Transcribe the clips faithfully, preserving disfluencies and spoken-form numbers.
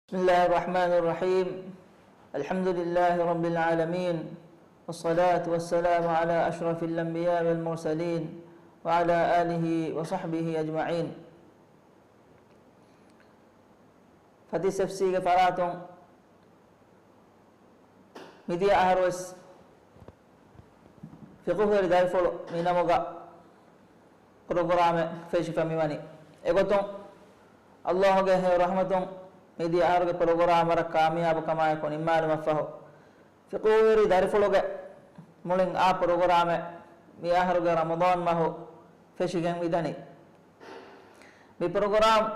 بسم الله الرحمن الرحيم. الحمد لله رب العالمين. والصلاة والسلام على أشرف الأنبياء والمرسلين وعلى آله وصحبه أجمعين. ފަތިސް އެފްސީގެ ފަރާތުން މިދިޔަ އަހަރުވެސް ފިޤުހުވެރި ދަރިފުޅު މި ނަމުގަ ޕްރޮގްރާމެއް ފެށިފަ މިވަނީ. އެގޮތުން ﷲ ގެ ހެޔޮ ރަޙްމަތުން މިދިޔަ އަހަރުގެ ޕްރޮގްރާމް ވަރަށް ކާމިޔާބު ކަމާއެކު ނިންމާލުމަށްފަހު، ފިޤުހުވެރި ދަރިފުޅުގެ މުޅިން އާ ޕްރޮގްރާމެއް މި އަހަރުގެ ރަމަޟާން މަހު ފެށިގެން މިދަނީ. މި ޕްރޮގްރާމް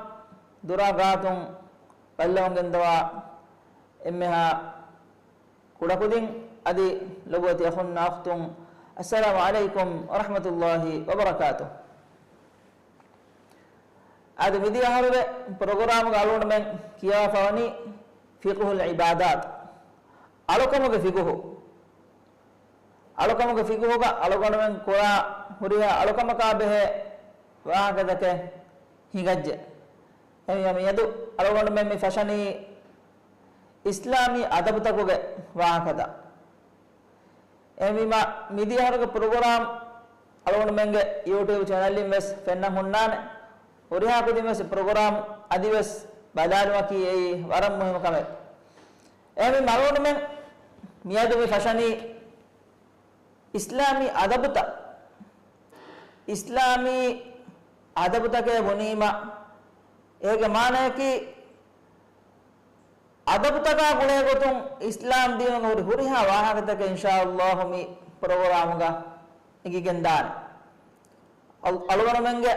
ދުރާ ގާތުން ބައްލަވަން ގެންދަވާ އެންމެހާ ކުޑަކުދިން އަދި ލޮބުވެތި އަޚުންނާ އުޚްތުން، އައްސަލާމު ޢަލައިކުމް ވަރަޙްމަތުﷲ ވަބަރަކާތުހު. އަދި މިދިޔަ އަހަރުގެ ޕްރޮގްރާމްގަ އަޅުގަނޑުމެން ކިޔާފަވަނީ ފިޤުހުލް ޢިބާދާތް، އަޅުކަމުގެ ފިޤުހު. އަޅުކަމުގެ ފިޤުހުގަ އަޅުގަނޑުމެން ކުރާ ހުރިހާ އަޅުކަމަކާ ބެހޭ ވާހަކަތަކެއް ހިނގައްޖެ. އެހެންވީމަ މިއަދު އަޅުގަނޑުމެން މި ފަށަނީ އިސްލާމީ އަދަބުތަކުގެ ވާހަކަތައް. އެހެންވީމަ މިދިޔަ އަހަރުގެ ޕްރޮގްރާމް އަޅުގަނޑުމެންގެ ޔޫޓިއުބް ޗެނަލްއިން ވެސް ފެންނަން ހުންނާނެ. ހުރިހާ ކުދިން ވެސް ޕްރޮގްރާމް އަދިވެސް ބަލާލުމަކީ އެއީ ވަރަށް މުހިއްމު ކަމެއް. އެހެންވީމަ އަޅުގަނޑުމެން މިއަދު މި ފަށަނީ އިސްލާމީ އަދަބުތައް. އިސްލާމީ އަދަބުތަކޭ ބުނީމަ، އޭގެ މާނަޔަކީ، އަދަބުތަކާ ގުޅޭ ގޮތުން އިސްލާމް ދީނުގަ ހުރި ހުރިހާ ވާހަކަތަކެއް އިންޝާﷲ މި ޕްރޮގްރާމުގަ އެނގިގެންދާނެ. އަޅު-، އަޅުގަނޑުމެންގެ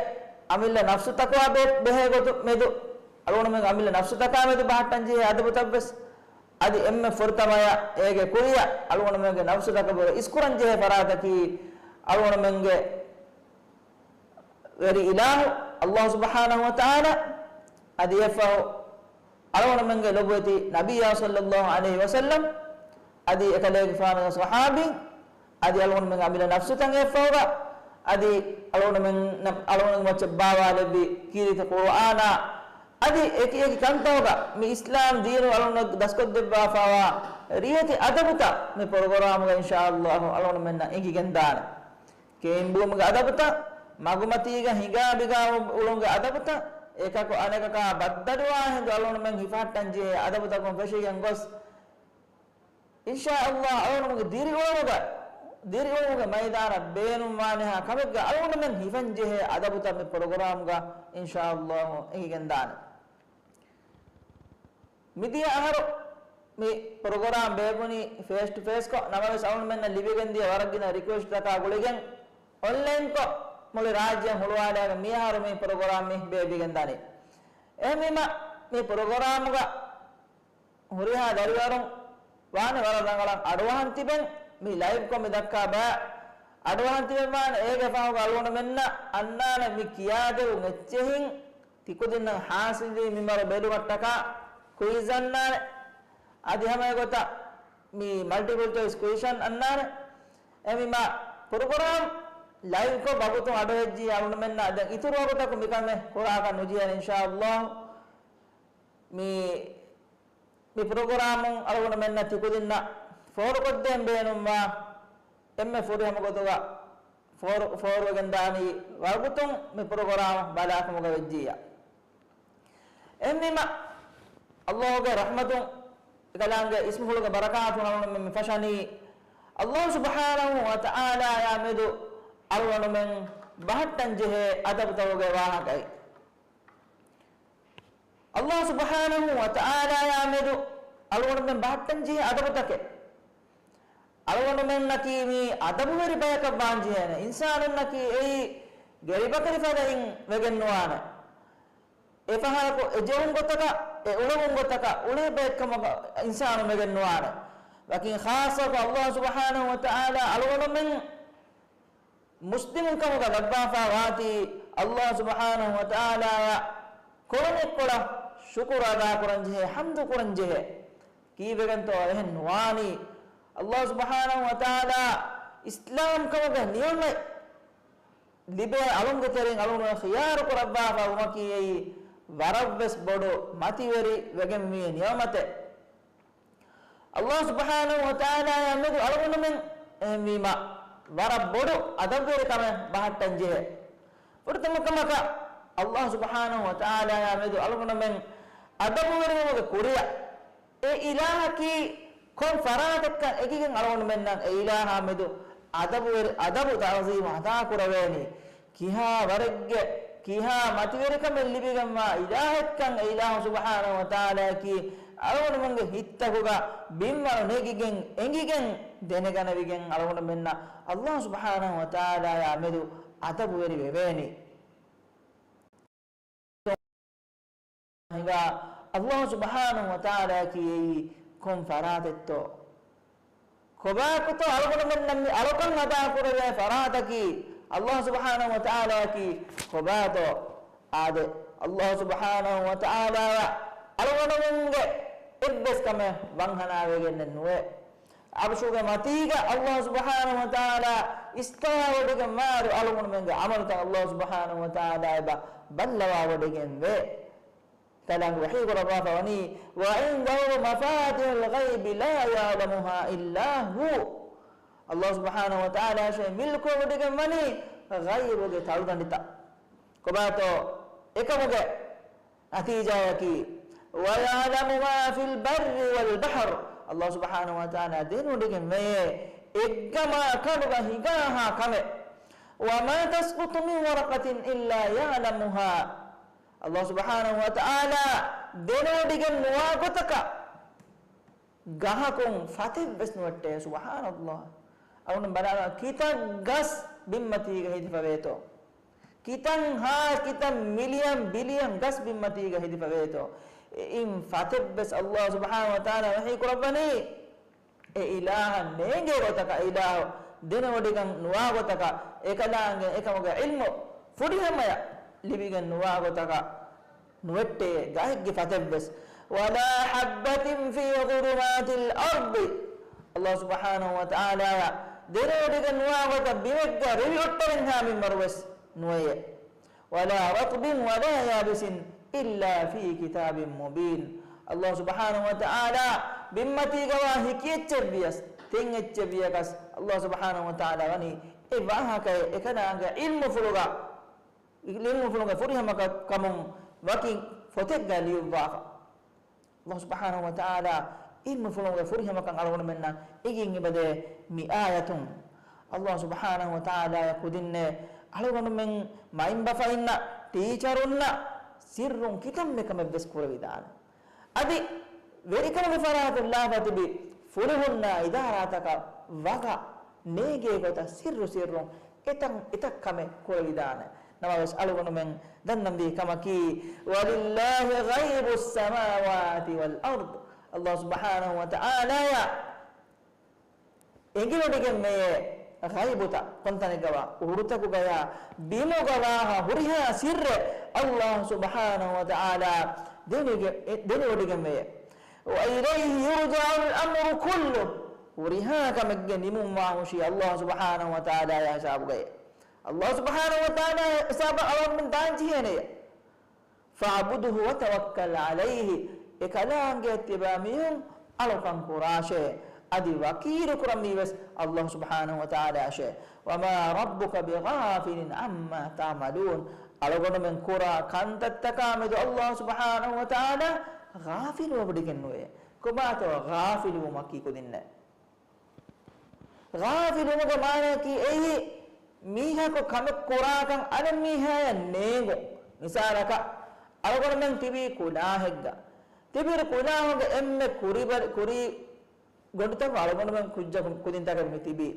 އަމިއްލަ ނަފްސުތަކާ ބެ-، ބެހޭ ގޮތު މެދު، އަޅުގަނޑުމެންގެ އަމިއްލަ ނަފްސުތަކާ މެދު ބަހައްޓަން ޖެހޭ އަދަބުތައްވެސް، އަދި އެންމެ ފުރަތަމަޔަށް އޭގެ ކުރިއަށް އަޅުގަނޑުމެންގެ ނަފްސުތަކަށް ވުރެ އިސްކުރަން ޖެހޭ ފަރާތަކީ، އަޅުގަނޑުމެންގެ ވެރި އިލާހު ﷲ ސުބްޙާނަހޫ ވަތަޢާލާ، އަދި އެއަށްފަހު އަޅުގަނޑުމެންގެ ލޮބުވެތި ނަބިއްޔާ ޞައްލައްލާހު ޢަލައިހި ވަސައްލަމް، އަދި އެކަލޭގެފާނުގެ ޞަޙާބީން، އަދި އަޅުގަނޑުމެންގެ އަމިއްލަ ނަފްސުތައް އެއަށްފަހުގަ، އަދި އަޅުގަނޑުމެން، އަޅުގަނޑުމެން މައްޗަށް ބާވާލެއްވި ކީރިތި ޤުރުއާނާ، އަދި އެކި އެކި ކަންތަކުގަ މި އިސްލާމް ދީނު އަޅުގަނޑު ދަސްކޮށްދެއްވާފައިވާ ރިވެތި އަދަބުތައް މި ޕްރޮގްރާމުގަ އިންޝާﷲ އަޅުގަނޑުމެންނަށް އެނގިގެންދާނެ. ކެއިންބުއިމުގެ އަދަބުތައް، މަގުމަތީގަ ހިނގާބިގާ އުޅުމުގެ އަދަބުތައް، އެކަކު އަނެކަކާ ބައްދަލުވާ ހިނދު އަޅުގަނޑުމެން ހިފަހައްޓަން ޖެހޭ އަދަބުތަކުން ފެށިގެން ގޮސް، އިންޝާﷲ އަޅުގަނޑުމެންގެ ދިރިއުޅުމުގަ، ދިރިއުޅުމުގެ މައިދާނަށް ބޭނުންވާނެހާ ކަމެއްގަ އަޅުގަނޑުމެން ހިފަން ޖެހޭ އަދަބުތައް މި ޕްރޮގްރާމްގަ އިންޝާﷲ އެނގިގެންދާނެ. މިދިޔަ އަހަރު މި ޕްރޮގްރާމް ބޭއްވުނީ ފޭސް ޓު ފޭސްކޮށް، ނަމަވެސް އަޅުގަނޑުމެންނަށް ލިބިގެންދިޔަ ވަރަށް ގިނަ ރިކުއެސްޓްތަކާ ގުޅިގެން އޮންލައިންކޮށް މުޅި ރާއްޖެއަށް ހުޅުވާލާގެން މިއަހަރު މި ޕްރޮގްރާމް މި ބޭއްވިގެންދާނީ. އެހެންވީމަ މި ޕްރޮގްރާމްގަ ހުރިހާ ދަރިވަރުން ވާނެ ވަރަށް ރަނގަޅަށް އަޑުއަހަން ތިބެން، މި ލައިވްކޮށް މި ދައްކާ ބައި އަޑުއަހަން ތިބެން ވާނެ. އޭގެ ފަހުގަ އަޅުގަނޑުމެންނަށް އަންނާނެ މި ކިޔާދެވުން އެއްޗެހިން ތިކުދިންނަށް ހާސިލްވީ މިމަރު ބެލުމަށްޓަކާ ކުއިޒް އަންނާނެ. އަދި ހަމަ އެގޮތަށް މި މަލްޓިޕަލް ޗޮއިސް ކުއިޝަން އަންނާނެ. އެހެންވީމަ ޕްރޮގްރާމް ލައިވްކޮށް ވަގުތު އަޑުއެއްޖީ އަޅުގަނޑުމެންނަށް ދެން އިތުރު ވަގުތަކު މިކަމެއް ކުރާކަށް ނުޖެހޭނެ އިންޝާﷲ. މި، މި ޕްރޮގްރާމުން އަޅުގަނޑުމެންނަށް ތިކުދިންނަށް ފޯރުކޮށްދޭން ބޭނުންވާ އެންމެ ފުރިހަމަ ގޮތުގަ ފޯރު، ފޯރުވެގެންދާނީ ވަގުތުން މި ޕްރޮގްރާމް ބަލާކަމުގަ ވެއްޖިއްޔާ. އެހެންވީމަ، ﷲ ގެ ރަޙްމަތުން، އެކަލާނގެ އިސްމުފުޅުގެ ބަރަކާތުން އަޅުގަނޑުމެން މި ފަށަނީ، ﷲ ސުބްޙާނަހޫ ވަތަޢާލާޔާ މެދު އަޅުގަނޑުމެން ބަހައްޓަން ޖެހޭ އަދަބުތަކުގެ ވާހަކައެއް. ﷲ ސުބްޙާނަހޫ ވަތަޢާލާޔާ މެދު އަޅުގަނޑުމެން ބަހައްޓަން ޖެހޭ އަދަބުތަކެއް. އަޅުގަނޑުމެންނަކީ މީ އަދަބުވެރި ބަޔަކަށް ވާންޖެހޭނެ. އިންސާނުންނަކީ އެއީ ގެރިބަކަރި ފަދައިން ވެގެން ނުވާނެ. އެފަހަރަކު އެ ޖެހުން ގޮތަކަށް، އެ އުޅުމުން ގޮތަކަށް އުޅޭ ބައެއްކަމަކަށް އިންސާނުން ވެގެން ނުވާނެ. ވަކިން ޚާއްޞަކޮށް ﷲ ސުބްޙާނަހޫ ވަތަޢާލާ އަޅުގަނޑުމެން މުސްލިމުން ކަމުގަ ލައްވާފަ ވާތީ، ﷲ ސުބްޙާނަހޫ ވަތަޢާލާއަށް ކޮޅުން އެއްކޮޅަށް ޝުކުރު އަދާކުރަންޖެހޭ، ޙަމްދު ކުރަންޖެހޭ. ކީއްވެގެންތޯ އެހެން ނުވާނީ؟ ﷲ ސުބްޙާނަހޫ ވަތަޢާލާ އިސްލާމް ކަމުގެ ނިޢުމަތް ލިބޭ އަޅުންގެ ތެރެއިން އަޅުން ޚިޔާރު ކުރައްވާފަ ވުމަކީ އެއީ ވަރަށްވެސް ބޮޑު މަތިވެރި ވެގެންވީ ނިޢުމަތެއް. ﷲ ސުބްޙާނަހޫ ވަތަޢާލާއާ މެދު އަޅުގަނޑުމެން އެހެންވީމަ، ވަރަށް ބޮޑު އަދަބުވެރިކަމެއް ބަހައްޓަން ޖެހޭ. ފުރަތަމަ ކަމަކަށް، ﷲ ސުބްޙާނަހޫ ވަތަޢާލާއާ މެދު އަޅުގަނޑުމެން އަދަބުވެރިވުމުގެ ކުރިއަށް، އެ އިލާހަކީ ކޮން ފަރާތެއްކަން އެނގިގެން އަޅުގަނޑުމެންނަށް އެ އިލާހާ މެދު އަދަބުވެރި، އަދަބު ތަޢުޒީމު އަދާކުރެވޭނީ. ކިހާ ވަރެއްގެ، ކިހާ މަތިވެރިކަމެއް ލިބިގެންވާ އިލާހެއްކަން އެ އިލާހު ސުބްޙާނަހޫ ވަތަޢާލާއަކީ، އަޅުގަނޑުމެންގެ ހިތްތަކުގަ ބިންވަޅު ނެގިގެން، އެނގިގެން، ދެނެގަނެވިގެން އަޅުގަނޑުމެންނަށް ﷲ ސުބްޙާނަހޫ ވަތަޢާލާއާ މެދު އަދަބުވެރި ވެވޭނީ. ހިނގާ، ﷲ ސުބްޙާނަހޫ ވަތަޢާލާއަކީ އެއީ ކޮން ފަރާތެއްތޯ؟ ކޮބާކުތޯ އަޅުގަނޑުމެންނަށް މި އަޅުކަން އަދާކުރެވޭ ފަރާތަކީ؟ ﷲ ސުބްޙާނަހޫ ވަތަޢާލާއަކީ ކޮބާތޯ؟ އާދެ، ﷲ ސުބްޙާނަހޫ ވަތަޢާލާއަށް އަޅުގަނޑުމެންގެ އެއްވެސް ކަމެއް ވަންހަނާވެގެންނެއް ނުވޭ. އަރުޝުގެ މަތީގަ ﷲ ސުބްޙާނަހޫ ވަތަޢާލާ އިސްތަވާވޮޑިގެންވާއިރު، އަޅުގަނޑުމެންގެ ޢަމަލުތައް ﷲ ސުބްޙާނަހޫ ވަތަޢާލާ އެބަ ބައްލަވާވޮޑިގެންވޭ. ކަލާނގެ ވަޙީ ކުރައްވާފަ ވަނީ، وعنده مفاتح الغيب لا يعلمها إلا هو. ﷲ ސުބްޙާނަހޫ ވަތަޢާލާއަށޭ މިލްކުވެވޮޑިގެން ވަނީ ޣައިބުގެ ތަޅުދަނޑިތައް. ކޮބާތޯ އެކަމުގެ؟ ނަތީޖާއަކީ، ويعلم ما في البر والبحر. ﷲ ސުބްޙާނަހޫ ވަތަޢާލާ ދެނެވޮޑިގެން ވެޔޭ އެއްގަމާ ކަނޑުގަ ހިނގާހާ ކަމެއް. وما تسقط من ورقة إلا يعلمها. ﷲ ސުބްޙާނަހޫ ވަތަޢާލާ ދެނެވޮޑިގެން ނުވާ ގޮތަކަށް ގަހަކުން ފަތެއް ވެސް ނުވެއްޓޭ. ސުބްޙާނަﷲ. އަޅުގަނޑު ބަލާލަ، ކިތައް ގަސް ބިންމަތީގަ ހެދިފަވޭތޯ؟ ކިތައް ހާ، ކިތައް މިލިއަން ބިލިއަން ގަސް ބިންމަތީގަ ހެދިފަވޭތޯ؟ އެއިން ފަތެއް ވެސް ﷲ ސުބްޙާނަހޫ ވަތަޢާލާ ވަޙީ ކުރައްވަނީ، އެ އިލާހަށް ނޭނގޭ ގޮތަކަށް، އެ އިލާހު ދެނެވޮޑިގެން ނުވާ ގޮތަކަށް، އެކަލާނގެ އެކަމުގެ ޢިލްމު ފުރިހަމަޔަށް ލިބިގެން ނުވާ ގޮތަކަށް ނުވެއްޓޭ ގަހެއްގެ ފަތެއްވެސް. ولا حبة في ظلمات الأرض. ﷲ ސުބްޙާނަހޫ ވަތަޢާލާއަށް ދެނެވޮޑިގެން ނުވާ ގޮތަށް ބިމެއްގަ ރެވި އޮއްޓަވެންހާ މިންވަރުވެސް ނުވެޔޭ. ولا رطب ولا يابس إلا في كتاب مبين. ﷲ ސުބްޙާނަހޫ ވަތަޢާލާ ބިންމަތީގަވާ ހިކި އެއްޗެއްވިޔަސް، ތެން އެއްޗެއްވިޔަކަސް، ﷲ ސުބްޙާނަހޫ ވަތަޢާލާ ވަނީ އެ ވާހަކައެއް އެކަލާނގެ ޢިލްމުފުޅުގަ، ޢިލްމުފުޅުގެ ފުރިހަމަ ކަ-، ކަމުން ވަކި ފޮތެއްގަ ލިޔުއްވާފަ. ﷲ ސުބްޙާނަހޫ ވަތަޢާލާ ޢިލްމުފުޅުގެ ފުރިހަމަކަން އަޅުގަނޑުމެންނަށް އެނގިގެން އެބަދޭ މި އާޔަތުން. ﷲ ސުބްޙާނަހޫ ވަތަޢާލާއަށް ކުދިންނޭ އަޅުގަނޑުމެން މައިންބަފައިންނަށް، ޓީޗަރުންނަށް ސިއްރުން ކިތަންމެ ކަމެއްވެސް ކުރެވިދާނެ. އަދި ވެރިކަމުގެ ފަރާތުން ލާފަ ތިބި ފުލުހުންނާ އިދާރާތަކަށް ވަގަށް ނޭނގޭ ގޮތަށް ސިއްރު ސިއްރުން އެތަން އެތައް ކަމެއް ކުރެވިދާނެ. ނަމަވެސް އަޅުގަނޑުމެން ދަންނަންވީ ކަމަކީ، ولله غيب السماوات والأرض. ﷲ ސުބްޙާނަހޫ ވަތަޢާލާއަށް އެނގިވޮޑިގެންވެޔޭ ޣައިބުތައް، ކޮންތަނެއްގަވާ އުޑުތަކުގަޔާ ބިމުގަވާހާ ހުރިހާ ސިއްރެއް ﷲ ސުބްޙާނަހޫ ވަތަޢާލާ ދެނިގެ-، ދެނިވޮޑިގެންވެޔޭ. وإليه يرجع الأمر كله. ހުރިހާ ކަމެއްގެ ނިމުންވާހުށީ ﷲ ސުބްޙާނަހޫ ވަތަޢާލާއާ ހިސާބުގައޭ. ﷲ ސުބްޙާނަހޫ ވަތަޢާލާ ހިސާބަށް އަޅުގަނޑުމެން ދާން ޖެހޭނެޔޭ. فاعبده وتوكل عليه. އެކަލާނގެ ތިބާ މީހުން އަޅުކަން ކުރާށޭ. އަދި ވަކީލު ކުރަންވީ ވެސް ﷲ ސުބްޙާނަހޫ ވަތަޢާލާއަށޭ. وما ربك بغافل عما تعملون. އަޅުގަނޑުމެން ކުރާ ކަންތައްތަކާ މެދު ﷲ ސުބްޙާނަހޫ ވަތަޢާލާ ޣާފިލުވެވޮޑިގެން ނުވޭ. ކޮބާތޯ ޣާފިލުވުމަކީ ކުދިންނެއް؟ ޣާފިލުވުމުގެ މާނައަކީ އެއީ، މީހަކު ކަމެއް ކުރާކަން އަނެއް މީހާޔަށް ނޭނގުން. މިސާލަކަށް، އަޅުގަނޑުމެން ތިބީ ކުލާހެއްގަ. ތިބިރު ކުލާހުގެ އެންމެ ކުރިބަ-، ކުރީ ގޮނޑުތައް އަޅުގަނޑުމެން ކުއްޖަކު ކުދިންތަކެއް މި ތިބީ.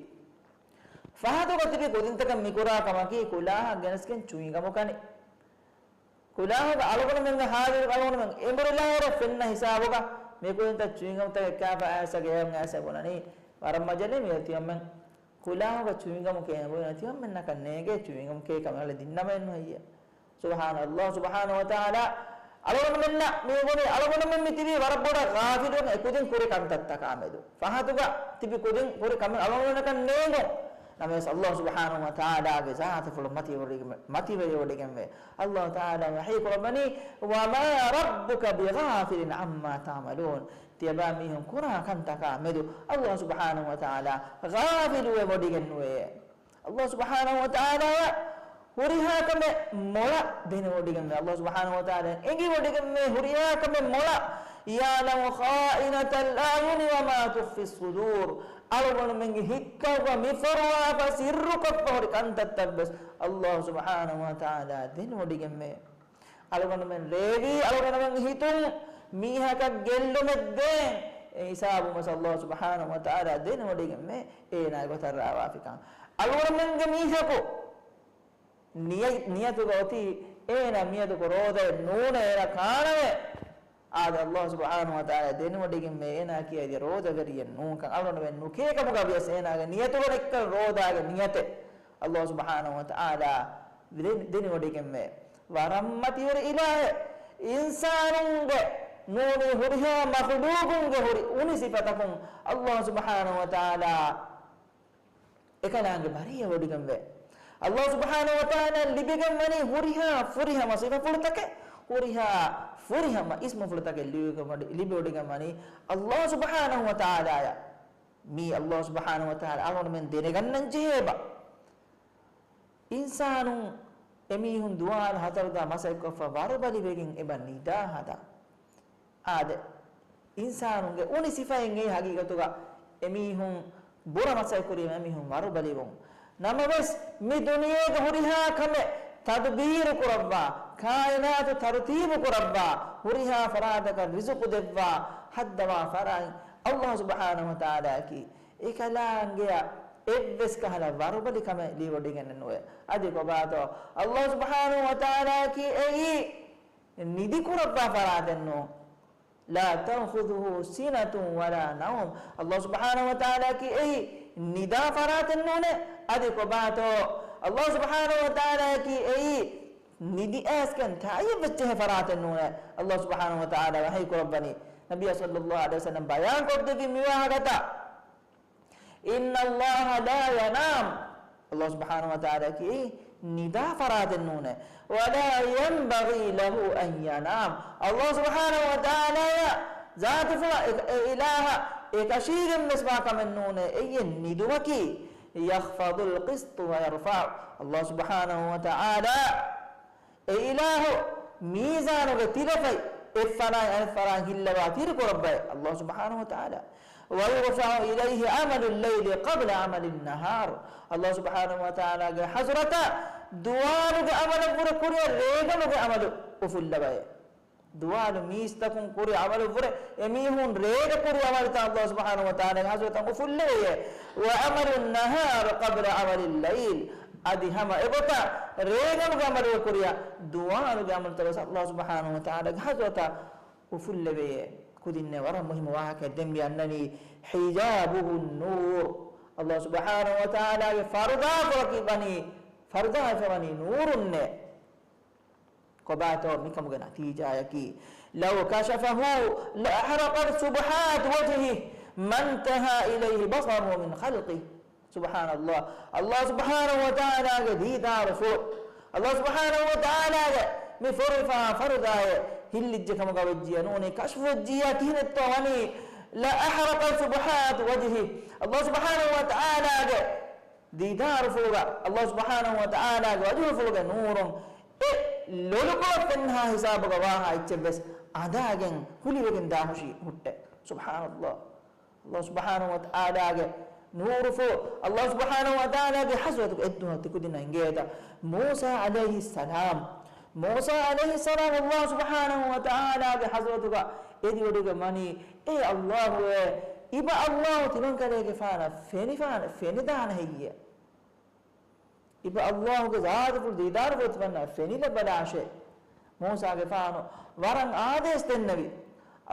ފަހަތުގަ ތިބި ކުދިންތަކެއް މި ކުރާ ކަމަކީ ކުލާހަށް ގެނެސްގެން ޗުއިންގަމު ކަނީ. ކުލާހުގަ އަޅުގަނޑުމެންގެ ހާދިރު އަޅުގަނޑުމެން އެނބުރިލާއިރަށް ފެންނަ ހިސާބުގަ މި ކުދިންތައް ޗުއިންގަމުތަކެއް ކާފަ އައިސަ ގެޔަށް އައިސަ ބުނަނީ ވަރަށް މަޖަލެއް މި ތިޔަމެން ކުލާހުގަ ޗުއިންގަމު ކޭން ބުނަ ތިޔަމެންނަކަށް ނޭނގޭ ޗުއިންގަމު ކޭ ކަމަށް ދިންނަމެއް ނުހެއްޔެ. ސުބްޙާނަ ﷲ ސުބްޙާނަހޫ ވަތަޢާލާ އަޅުގަނޑުމެންނަށް މި ބުނި އަޅުގަނޑުމެން މި ތިބީ ވަރަށް ބޮޑަށް ޣާފިލުވެގެން އެކުދިން ކުރި ކަންތައްތަކާ މެދު. ފަހަތުގަ ތިބި ކުދިން ކުރި ކަމެއް އަޅުގަނޑުމެންނަކަށް ނޭނގުން. ނަމަވެސް ﷲ ސުބްޙާނަހޫ ވަތަޢާލާގެ ޒާތުފުޅު މަތިވެރިވޮޑިގެން، މަތިވެރިވޮޑިގެންވެ. ﷲ ތަޢާލާ ވަޙީ ކުރައްވަނީ، "وما ربك بغافل عما تعملون." ތިޔަބާ މީހުން ކުރާ ކަންތަކާ މެދު ﷲ ސުބްޙާނަހޫ ވަތަޢާލާ ޣާފިލުވެ ވޮޑިގެން ނުވޭ. ﷲ ސުބްޙާނަހޫ ވަތަޢާލާ ހުރިހާ ކަމެއް މޮޅަށް ދެނެވޮޑިގެންވެ. ﷲ ސުބްޙާނަހޫ ވަތަޢާލާ އެނގިވޮޑިގެންވެ ހުރިހާ ކަމެއް މޮޅަށް. "يعلم خائنة الأعين وما تخفي الصدور." އަޅުގަނޑުމެންގެ ހިތްކައުގަ މިފޮރުވާފަ ސިއްރުކޮށްފަ ހުރި ކަންތައްތައްވެސް ﷲ ސުބްޙާނަހޫ ވަތަޢާލާ ދެނެވޮޑިގެންވޭ. އަޅުގަނޑުމެން ރޭވީ، އަޅުގަނޑުމެން ހިތުން މީހަކަށް ގެއްލުމެއް ދޭން، އެ ހިސާބު ވެސް ﷲ ސުބްޙާނަހޫ ވަތަޢާލާ ދެނެވޮޑިގެންވޭ އޭނާގެ ގޮތަށް ރާވާފިކަން. އަޅުގަނޑުމެންގެ މީހަކު ނިޔަ-، ނިޔަތުގަ އޮތީ އޭނާ މިއަދު ކޮށް ރޯދައެއް ނޫނޭ، އޭނާ ކާނަމޭ. އާދެ، ﷲ ސުބްޙާނަހޫ ވަތަޢާލާ ދެނެވޮޑިގެންވޭ އޭނާ ކިޔައިދިޔަ ރޯދަވެރިއެއް ނޫންކަން. އަޅުގަނޑުމެން ނުކޭ ކަމުގަ ވިޔަސް އޭނާގެ ނިޔަތުގަ ނެއްކަން ރޯދާގެ ނިޔަތެއް ﷲ ސުބްޙާނަހޫ ވަތަޢާލާ ދެ-، ދެނެވޮޑިގެންވޭ. ވަރަށް މަތިވެރި އިލާހެއް. އިންސާނުންގެ ނޫނީ ހުރިހާ މަޚުލޫޤުންގެ ހުރި އުނި ސިފަތަކުން ﷲ ސުބްޙާނަހޫ ވަތަޢާލާ އެކަލާނގެ ބަރީއަ ވޮޑިގެންވޭ. ﷲ ސުބްޙާނަހޫ ވަތަޢާލާ ލިބިގެންވަނީ ހުރިހާ ފުރިހަމަ ސިފަފުޅުތަކެއް، ހުރިހާ ފުރިހަމަ އިސްމުފުޅުތަކެއް ލިބިގެން ވަޑި-، ލިބިވޮޑިގެންވަނީ ﷲ ސުބްޙާނަހޫ ވަތަޢާލާއަށް. މީ ﷲ ސުބްޙާނަހޫ ވަތަޢާލާ އަޅުގަނޑުމެން ދެނެގަންނަން ޖެހޭ އެބަ. އިންސާނުން އެމީހުން ދުވާލު ހަތަރުދާ މަސައްކަތްކޮށްފަ ވަރުބަލިވެގެން އެބަ ނިދާ ހަދާ. އާދެ، އިންސާނުންގެ އުނި ސިފައިން އެއީ ހަގީގަތުގަ އެމީހުން ބުރަ މަސައްކަތް ކުރީމަ އެމީހުން ވަރުބަލިވުން. ނަމަވެސް، މި ދުނިޔޭގެ ހުރިހާ ކަމެއް ތަދުބީރު ކުރައްވާ، ކާއިނާތު ތަރުތީބު ކުރައްވާ، ހުރިހާ ފަރާތަކަށް ރިޒުޤު ދެއްވާ، ހައްދަވާ ފަރާތް ﷲ ސުބްޙާނަހޫ ވަތަޢާލާއަކީ. އެކަލާނގެއަށް އެއްވެސް ކަހަލަ ވަރުބަލި ކަމެއް ލިބިވޮޑިގެންނެއް ނުވޭ. އަދި ކޮބާތޯ؟ ﷲ ސުބްޙާނަހޫ ވަތަޢާލާއަކީ އެއީ ނިދި ކުރައްވާ ފަރާތެއް ނޫން. لا تأخذه سنة ولا نوم. ﷲ ސުބްޙާނަހޫ ވަތަޢާލާއަކީ އެއީ ނިދާ ފަރާތެއް ނޫނޭ. އަދި ކޮބާތޯ؟ ﷲ ސުބްޙާނަހޫ ވަތަޢާލާއަކީ އެއީ ނިދި އައިސްގެން ތާއީދު ވެއްޖެހޭ ފަރާތެއް ނޫނޭ. ﷲ ސުބްޙާނަހޫ ވަތަޢާލާ ވަޙީ ކުރައްވަނީ، ނަބިއްޔާ ޞައްލައްލާހު ޢަލައިހި ވަސައްލަމް ބަޔާން ކޮށްދެއްވި މިވާހަކަތައް. إن الله لا ينام. ﷲ ސުބްޙާނަހޫ ވަތަޢާލާއަކީ ނިދާ ފަރާތެއް ނޫނޭ. ولا ينبغي له أن ينام. ﷲ ސުބްޙާނަހޫ ވަތަޢާލާއަށް ޒާތުފުޅަށް އެ، އެ އިލާހަށް އެކަށީގެން ވެސް ވާ ކަމެއް ނޫނޭ. އެއީ ނިދުމަކީ. يخفض القسط ويرفع. ﷲ ސުބްޙާނަހޫ ވަތަޢާލާ އެ އިލާހު މީޒާނުގެ ތިލަފަތް އެއްފަރާތް އަނެއްފަރާތް ހިއްލަވާ ތިރިކުރައްވައޭ ﷲ ސުބްޙާނަހޫ ވަތަޢާލާ. ويرفع إليه عمل الليل قبل عمل النهار. ﷲ ސުބްޙާނަހޫ ވަތަޢާލާގެ ޙަޟްރަތަށް ދުވާލުގެ ޢަމަލަށްވުރެ ކުރިއަށް ރޭގަނޑުގެ ޢަމަލު އުފުއްލަވައޭ. ދުވާލު މީސްތަކުން ކުރި ޢަމަލު ވުރެ އެމީހުން ރޭގަ ކުރި ޢަމަލުތައް ﷲ ސުބްޙާނަހޫ ވަތަޢާލާގެ ޙަޟްރަތަށް އުފުއްލެވެޔޭ. وعمل النهار قبل عمل الليل. އަދި ހަމަ އެގޮތަށް ރޭގަނޑުގެ ޢަމަލުގެ ކުރިއަށް ދުވާލުގެ ޢަމަލުތައް ވެސް ﷲ ސުބްޙާނަހޫ ވަތަޢާލާގެ ޙަޟްރަތަށް އުފުއްލެވެޔޭ. ކުދިންނޭ ވަރަށް މުހިއްމު ވާހަކައެއް ދެން މި އަންނަނީ. حجابه النور. ﷲ ސުބްޙާނަހޫ ވަތަޢާލާގެ ފަރުދާފުޅަކީ ވަނީ، ފަރުދާފުޅަކީ ވަނީ ނޫރުންނޭ. ކޮބާތޯ މިކަމުގެ ނަތީޖާއަކީ؟ لو كشفه لأحرقت سبحات وجهه ما انتهى إليه بصره من خلقه. ސުބްޙާނަﷲ. ﷲ ސުބްޙާނަހޫ ވަތަޢާލާގެ ދީދާރުފުޅު، ﷲ ސުބްޙާނަހޫ ވަތަޢާލާގެ މި ފޮރުވިފާ ފަރުދާއެއް ހިއްލިއްޖެ ކަމުގަ ވެއްޖިއްޔާ ނޫނީ، ކަޝްފު ވެއްޖިއްޔާ ކިހިނެއްތޯ ވަނީ؟ لأحرقت سبحات وجهه. ﷲ ސުބްޙާނަހޫ ވަތަޢާލާގެ ދީދާރުފުޅުގަ، ﷲ ސުބްޙާނަހޫ ވަތަޢާލާގެ ވަޖުހުފުޅުގެ ނޫރުން އެ ލޮލުކޮޅަށް ފެންހާ ހިސާބުގަ ވާހާ އެއްޗެއް ވެސް އަނދާގެން ހުލިވެގެން ދާ ހުށީ ހުއްޓޭ. ސުބްޙާނަﷲ. ﷲ ސުބްޙާނަހޫ ވަތަޢާލާގެ ނޫރުފުޅު، ﷲ ސުބްޙާނަހޫ ވަތަޢާލާގެ ޙަޟްރަތުގަ އެއްދުވަހު ތިކުދިންނަށް އެނގޭތަ؟ މޫސާ ޢަލައިހިއްސަލާމް، މޫސާ ޢަލައިހިއްސަލާމް ﷲ ސުބްޙާނަހޫ ވަތަޢާލާގެ ޙަޟްރަތުގަ އެދިވޮޑިގެން ވަނީ، އޭ ﷲ އޭ، އިބަ ﷲ ތިމަންކަލޭގެފާނަށް ފެނިފާނެ، ފެނިދާނެ ހެއްޔޭ؟ އިބަ ﷲ ގެ ޒާތުފުޅު ދީދާރުފުޅު ތިމަންނަށް ފެނިލައްވާށޭ. މޫސާގެފާނު ވަރަށް އާދޭސް ދެންނެވި.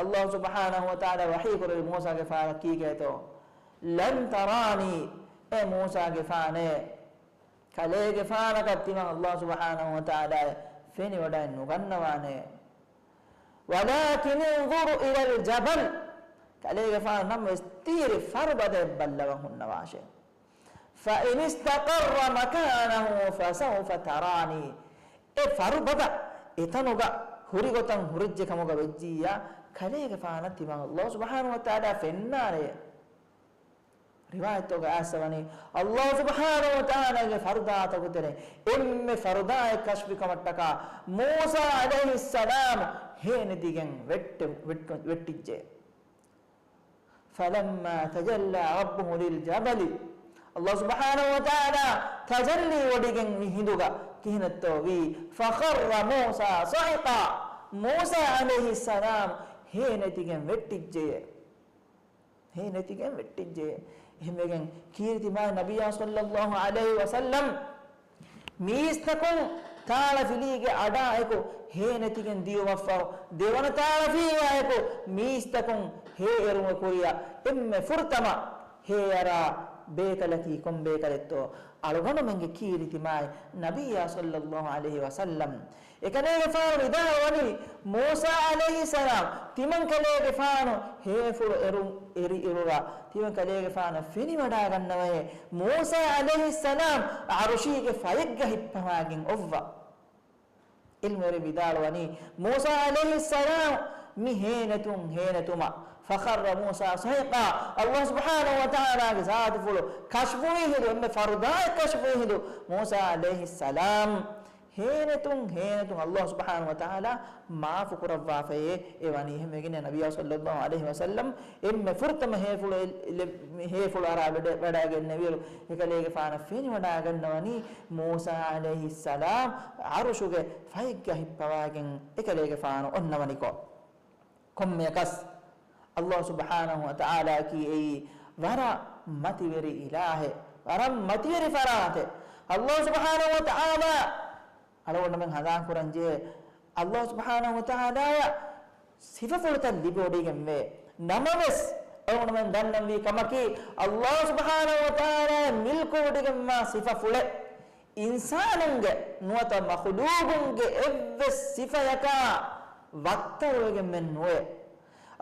ﷲ ސުބްޙާނަހޫ ވަތަޢާލާ ވަޙީ ކުރެއްވި މޫސާގެފާނަށް ކީކޭތޯ؟ لن تراني. އޭ މޫސާގެފާނޭ، ކަލޭގެފާނަކަށް ތިމަން ﷲ ސުބްޙާނަހޫ ވަތަޢާލާ ފެނިވަޑައެއް ނުގަންނަވާނޭ. ولكن انظر إلى الجبل. ކަލޭގެފާނު ނަމަވެސް ތީރި ފަރުބަދައެއް ބައްލަވަން ހުންނަވާށޭ. فإن استقر مكانه فسوف تراني. އެ ފަރުބަދަ އެތަނުގަ ހުރިގޮތަށް ހުރެއްޖެ ކަމުގަ ވެއްޖިއްޔާ، ކަލޭގެފާނަށް ތިމަން ﷲ ސުބްޙާނަހޫ ވަތަޢާލާ ފެންނާނެ. ރިވާޔަތްތަކުގަ އައިސްފަވަނީ، ﷲ ސުބްޙާނަހޫ ވަތަޢާލާގެ ފަރުދާތަކުގެ ތެރެއިން އެންމެ ފަރުދާއެއް ކަޝްފުވި ކަމަށްޓަކާ މޫސާ ޢަލައިހިއްސަލާމް ހޭނެތިގެން ވެއްޓެ-، ވެއްޓު-، ވެއްޓިއްޖެ. فلما تجلى ربه للجبل، ﷲ ސުބްޙާނަހޫ ވަތަޢާލާ ތަޖައްލީ ވޮޑިގެން މި ހިނދުގަ ކިހިނެއްތޯ ވީ؟ فخر موسى صعقا، މޫސާ ޢަލައިހިއްސަލާމް ހޭނެތިގެން ވެއްޓިއްޖެ. ހޭނެތިގެން ވެއްޓިއްޖެ. އެހެންވެގެން ކީރިތި މާތް ނަބިއްޔާ ޞައްލައްލާހު ޢަލައިހި ވަސައްލަމް މީސްތަކުން ތާޅަފިލީގެ އަޑާއެކު ހޭނެތިގެން ދިޔުމަށްފަހު، ދެވަނަ ތާޅަފިލާއެކު މީސްތަކުން ހޭއެރުމުގެ ކުރިއަށް އެންމެ ފުރަތަމަ ހޭއަރާ ބޭކަލަކީ ކޮން ބޭކަލެއްތޯ؟ އަޅުގަނޑުމެންގެ ކީރިތި މާތް ނަބިއްޔާ ޞައްލައްލާހު ޢަލައިހި ވަސައްލަމް. އެކަލޭގެފާނު ވިދާޅުވަނީ، މޫސާ ޢަލައިހިއްސަލާމް ތިމަން ކަލޭގެފާނު ހޭފުޅު އެރު-، އެރި އިރުގަ ތިމަން ކަލޭގެފާނަށް ފެނިވަޑައިގަންނަވައޭ، މޫސާ ޢަލައިހިއްސަލާމް ޢަރުޝީގެ ފަޔެއްގަ ހިއްޕަވާގެން އޮއްވަ. ޢިލްމުވެރިން ވިދާޅުވަނީ، މޫސާ ޢަލައިހިއްސަލާމް މި ހޭނެތުން ހޭނެތުމަށް، فخر موسى صعقا، ﷲ ސުބްޙާނަހޫ ވަތަޢާލާގެ ޒާތުފުޅު ކަޝްފުވި ހިނދު، އެންމެ ފަރުދާއެއް ކަޝްފުވި ހިނދު، މޫސާ ޢަލައިހިއްސަލާމް ހޭނެތުން ހޭނެތުން ﷲ ސުބްޙާނަހޫ ވަތަޢާލާ މާފު ކުރައްވާފައޭ އެވަނީ. އެހެންވެގެން ނަބިއްޔާ ޞައްލައްލާހު ޢަލައިހި ވަސައްލަމް އެންމެ ފުރަތަމަ ހޭފުޅު އެ-، އެ-، ހޭފުޅު އަރާ ވަޑަ-، ވަޑައިގެންނެވިއިރު، އެކަލޭގެފާނަށް ފެނިވަޑައިގަންނަވަނީ މޫސާ ޢަލައިހިއްސަލާމް ޢަރުޝުގެ ފައިގަ ހިއްޕަވާގެން އެކަލޭގެފާނު އޮންނަވަނިކޮށް. ކޮންމެއަކަސް، ﷲ ސުބްޙާނަހޫ ވަތަޢާލާއަކީ އެއީ ވަރަށް މަތިވެރި އިލާހެއް، ވަރަށް މަތިވެރި ފަރާތެއް. ﷲ ސުބްޙާނަހޫ ވަތަޢާލާ އަޅުގަނޑުމެން ހަނދާން ކުރަންޖެހޭ، ﷲ ސުބްޙާނަހޫ ވަތަޢާލާއަށް ސިފަފުޅުތައް ލިބިވޮޑިގެންވޭ. ނަމަވެސް، އަޅުގަނޑުމެން ދަންނަންވީ ކަމަކީ، ﷲ ސުބްޙާނަހޫ ވަތަޢާލާއަށް މިލްކުވޮޑިގެންވާ ސިފަފުޅެއް އިންސާނުންގެ ނުވަތަ މަޚުލޫގުންގެ އެއްވެސް ސިފަޔަކާ ވައްތަރުވެގެންވެ ނުވޭ.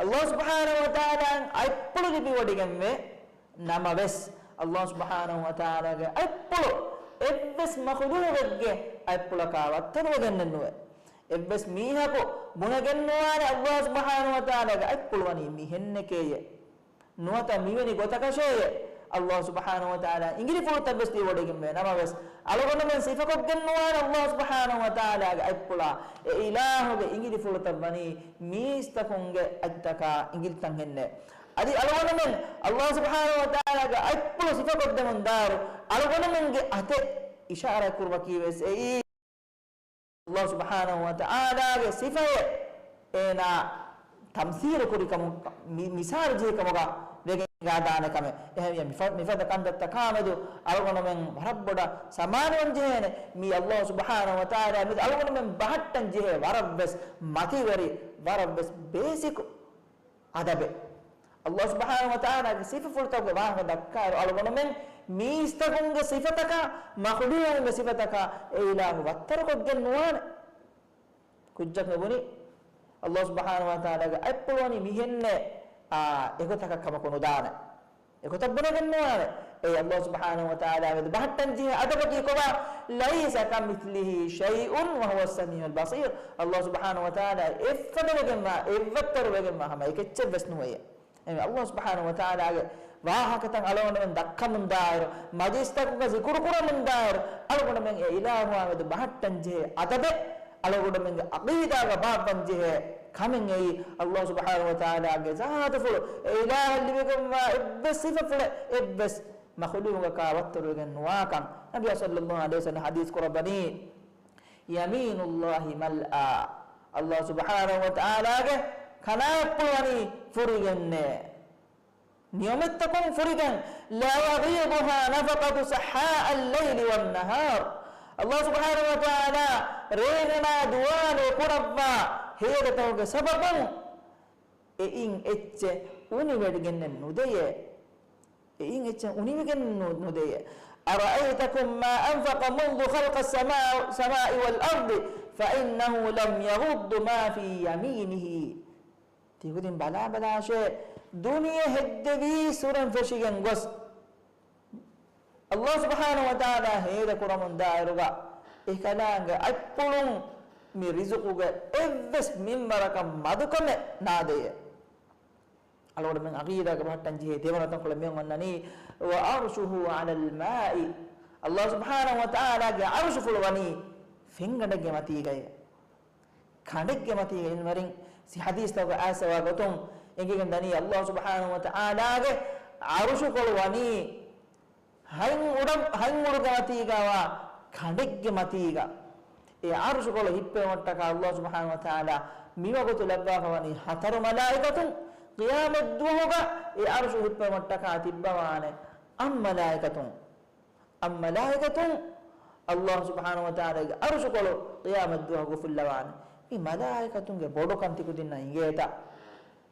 ﷲ ސުބްޙާނަހޫ ވަތަޢާލާއަށް އަތްޕުޅު ލިބިވޮޑިގެންވޭ. ނަމަވެސް، ﷲ ސުބްޙާނަހޫ ވަތަޢާލާގެ އަތްޕުޅު އެއްވެސް މަޚުލޫގެއްގެ އަތްޕުޅަކާ ވައްތަރުވެގެންނެއް ނުވޭ. އެއްވެސް މީހަކު ބުނެގެން ނުވާނެ، ﷲ ސުބްޙާނަހޫ ވަތަޢާލާގެ އަތްޕުޅު ވަނީ މިހެންނެކޭޔޭ. ނުވަތަ މިވެނި ގޮތަކަށޭ. ﷲ ސުބްޙާނަހޫ ވަތަޢާލާ އިނގިލިފުޅުތައް ވެސް ލިބިވޮޑިގެންވޭ. ނަމަވެސް، އަޅުގަނޑުމެން ސިފަކޮށްގެން ނުވާނެ ﷲ ސުބްޙާނަހޫ ވަތަޢާލާގެ އަތްޕުޅާ. އެ އިލާހުގެ އިނގިލިފުޅުތައް ވަނީ މީސްތަކުންގެ އަތްތަކާ އިނގިލިތައް ހެންނޭ. އަދި އަޅުގަނޑުމެން ﷲ ސުބްޙާނަހޫ ވަތަޢާލާގެ އަތްޕުޅު ސިފަކޮށްދެމުން ދާއިރު، އަޅުގަނޑުމެންގެ އަތެއް އިޝާރާތް ކުރުމަކީ ވެސް އެއީ. ﷲ ސުބްޙާނަހޫ ވަތަޢާލާގެ ސިފައެއް އޭނާ ތަމްސީލު ކުރި ކަމު-، މި-، މިސާލު ޖެހި ކަމުގަ ވެގެން ގާދާނެ ކަމެއް. އެހެންވެ މިފަ-، މިފަދަ ކަންތައްތަކާމެދު އަޅުގަނޑުމެން ވަރަށް ބޮޑަށް ސަމާލުވަން ޖެހޭނެ. މީ ﷲ ސުބްޙާނަހޫ ވަތަޢާލާ މެދު އަޅުގަނޑުމެން ބަހައްޓަން ޖެހޭ ވަރަށްވެސް މަތިވެރި، ވަރަށްވެސް ބޭސިކު އަދަބެއް. ﷲ ސުބްޙާނަހޫ ވަތަޢާލާގެ ސިފަފުޅުތަކުގެ ވާހަކަ ދައްކާއިރު، އަޅުގަނޑުމެން މީސްތަކުންގެ ސިފަތަކާ، މަޚުލޫގުންގެ ސިފަތަކާ އެ އިލާހު ވައްތަރުކޮށްގެން ނުވާނެ. ކުއްޖަކު ބުނި، ﷲ ސުބްޙާނަހޫ ވަތަޢާލާގެ އަތްޕުޅު ވަނީ މިހެންނޭ، އާ، އެގޮތަކަށް ކަމަކު ނުދާނެ. އެގޮތަށް ބުނެގެން ނުވާނެ. އެއީ ﷲ ސުބްޙާނަހޫ ވަތަޢާލާ މެދު ބަހައްޓަން ޖެހޭ އަދަބަކީ ކޮބާ؟ ليس كمثله شيء وهو السميع البصير. ﷲ ސުބްޙާނަހޫ ވަތަޢާލާ އެއްފަދަ ވެގެންވާ، އެއްވައްތަރު ވެގެންވާ ހަމަ އެކެއްޗެއް ވެސް ނުވެޔޭ. އެހެންވެ، ﷲ ސުބްޙާނަހޫ ވަތަޢާލާގެ ވާހަކަތައް އަޅުގަނޑުމެން ދައްކަމުން ދާއިރު، މަޖިލިސްތަކުގަ ޒިކުރު ކުރަމުން ދާއިރު، އަޅުގަނޑުމެން އެ އިލާހުއާ މެދު ބަހައްޓަން ޖެހޭ އަދަބެއް، އަޅުގަނޑުމެންގެ ޢަޤީދާގަ ބާއްވަން ޖެހޭ ކަމެއް އެއީ، ﷲ ސުބްޙާނަހޫ ވަތަޢާލާގެ ޒާތުފުޅު، އެ އިލާހަށް ލިބިގެންވާ އެއްވެސް ސިފަފުޅެއް އެއްވެސް މަޚުލޫގަކާ ވައްތަރުވެގެން ނުވާކަން ނަބިއްޔާ ޞައްލައްލާހު ޢަލައިހި ވަސައްލަމް ޙަދީޘް ކުރައްވަނީ، يمين الله ملأى. ﷲ ސުބްޙާނަހޫ ވަތަޢާލާގެ ކަނާތްޕުޅު ވަނީ ފުރިގެންނޭ. ނިޢުމަތްތަކުން ފުރިގެން، لا يغيضها نفقة سحاء الليل والنهار. ﷲ ސުބްޙާނަހޫ ވަތަޢާލާ ރޭގަނާ ދުވާލު ކުރައްވާ ހޭދަތަކުގެ ސަބަބުން އެއިން އެއްޗެއް އުނިވެގެން ނުދެޔޭ. އެއިން އެއްޗެއް އުނިވެގެން ނު-، ނުދެޔޭ. أرأيتكم ما أنفق منذ خلق السماء، السماء والأرض فإنه لم يغض ما في يمينه. ތިކުދިން ބަލާބަލާށޭ، ދުނިޔެ ހެއްދެވީ ސުރެން ފެށިގެން ގޮސް، ﷲ ސުބްޙާނަހޫ ވަތަޢާލާ ހޭދަކުރަމުންދާއިރުގަ އެކަލާނގެ އަތްޕުޅުން މި ރިޒުޤުގެ އެއްވެސް މިންވަރަކަށް މަދުކަމެއް ނާދެޔޭ. އަޅުގަނޑުމެން ޢަޤީދާގެ ބަހައްޓަން ޖެހޭ ދެވަނަ ތަންކޮޅެއް މިއޮން އޮންނަނީ، وعرشه على الماء، ﷲ ސުބްޙާނަހޫ ވަތަޢާލާގެ ޢަރުޝުފުޅު ވަނީ ފެންގަނޑެއްގެ މަތީގައޭ. ކަނޑެއްގެ މަތީގަ އިލްމުވެރިން ސި ޙަދީޘްތަކުގެ އައިސްފަވާ ގޮތުން އެނގިގެން ދަނީ، ﷲ ސުބްޙާނަހޫ ވަތަޢާލާގެ ޢަރުޝުކޮޅު ވަނީ ހަތް އުޑަ-، ހަތް އުޑުގެ މަތީގަވާ ކަނޑެއްގެ މަތީގަ. އެ ޢަރުޝުކޮޅު ހިއްޕެވުމަށްޓަކާ ﷲ ސުބްޙާނަހޫ ވަތަޢާލާ މިވަގުތު ލައްވާފަ ވަނީ ހަތަރު މަލާއިކަތުން. ޤިޔާމަތްދުވަހުގަ އެ ޢަރުޝު ހިއްޕެވުމަށްޓަކާ ތިއްބަވާނެ އަށް މަލާއިކަތުން. އަށް މަލާއިކަތުން ﷲ ސުބްޙާނަހޫ ވަތަޢާލާގެ ޢަރުޝުކޮޅު ޤިޔާމަތްދުވަހު ގޮފުއްލަވާނެ. މި މަލާއިކަތުންގެ ބޮޑުކަން ތިކުދިންނަށް އިނގޭތަ؟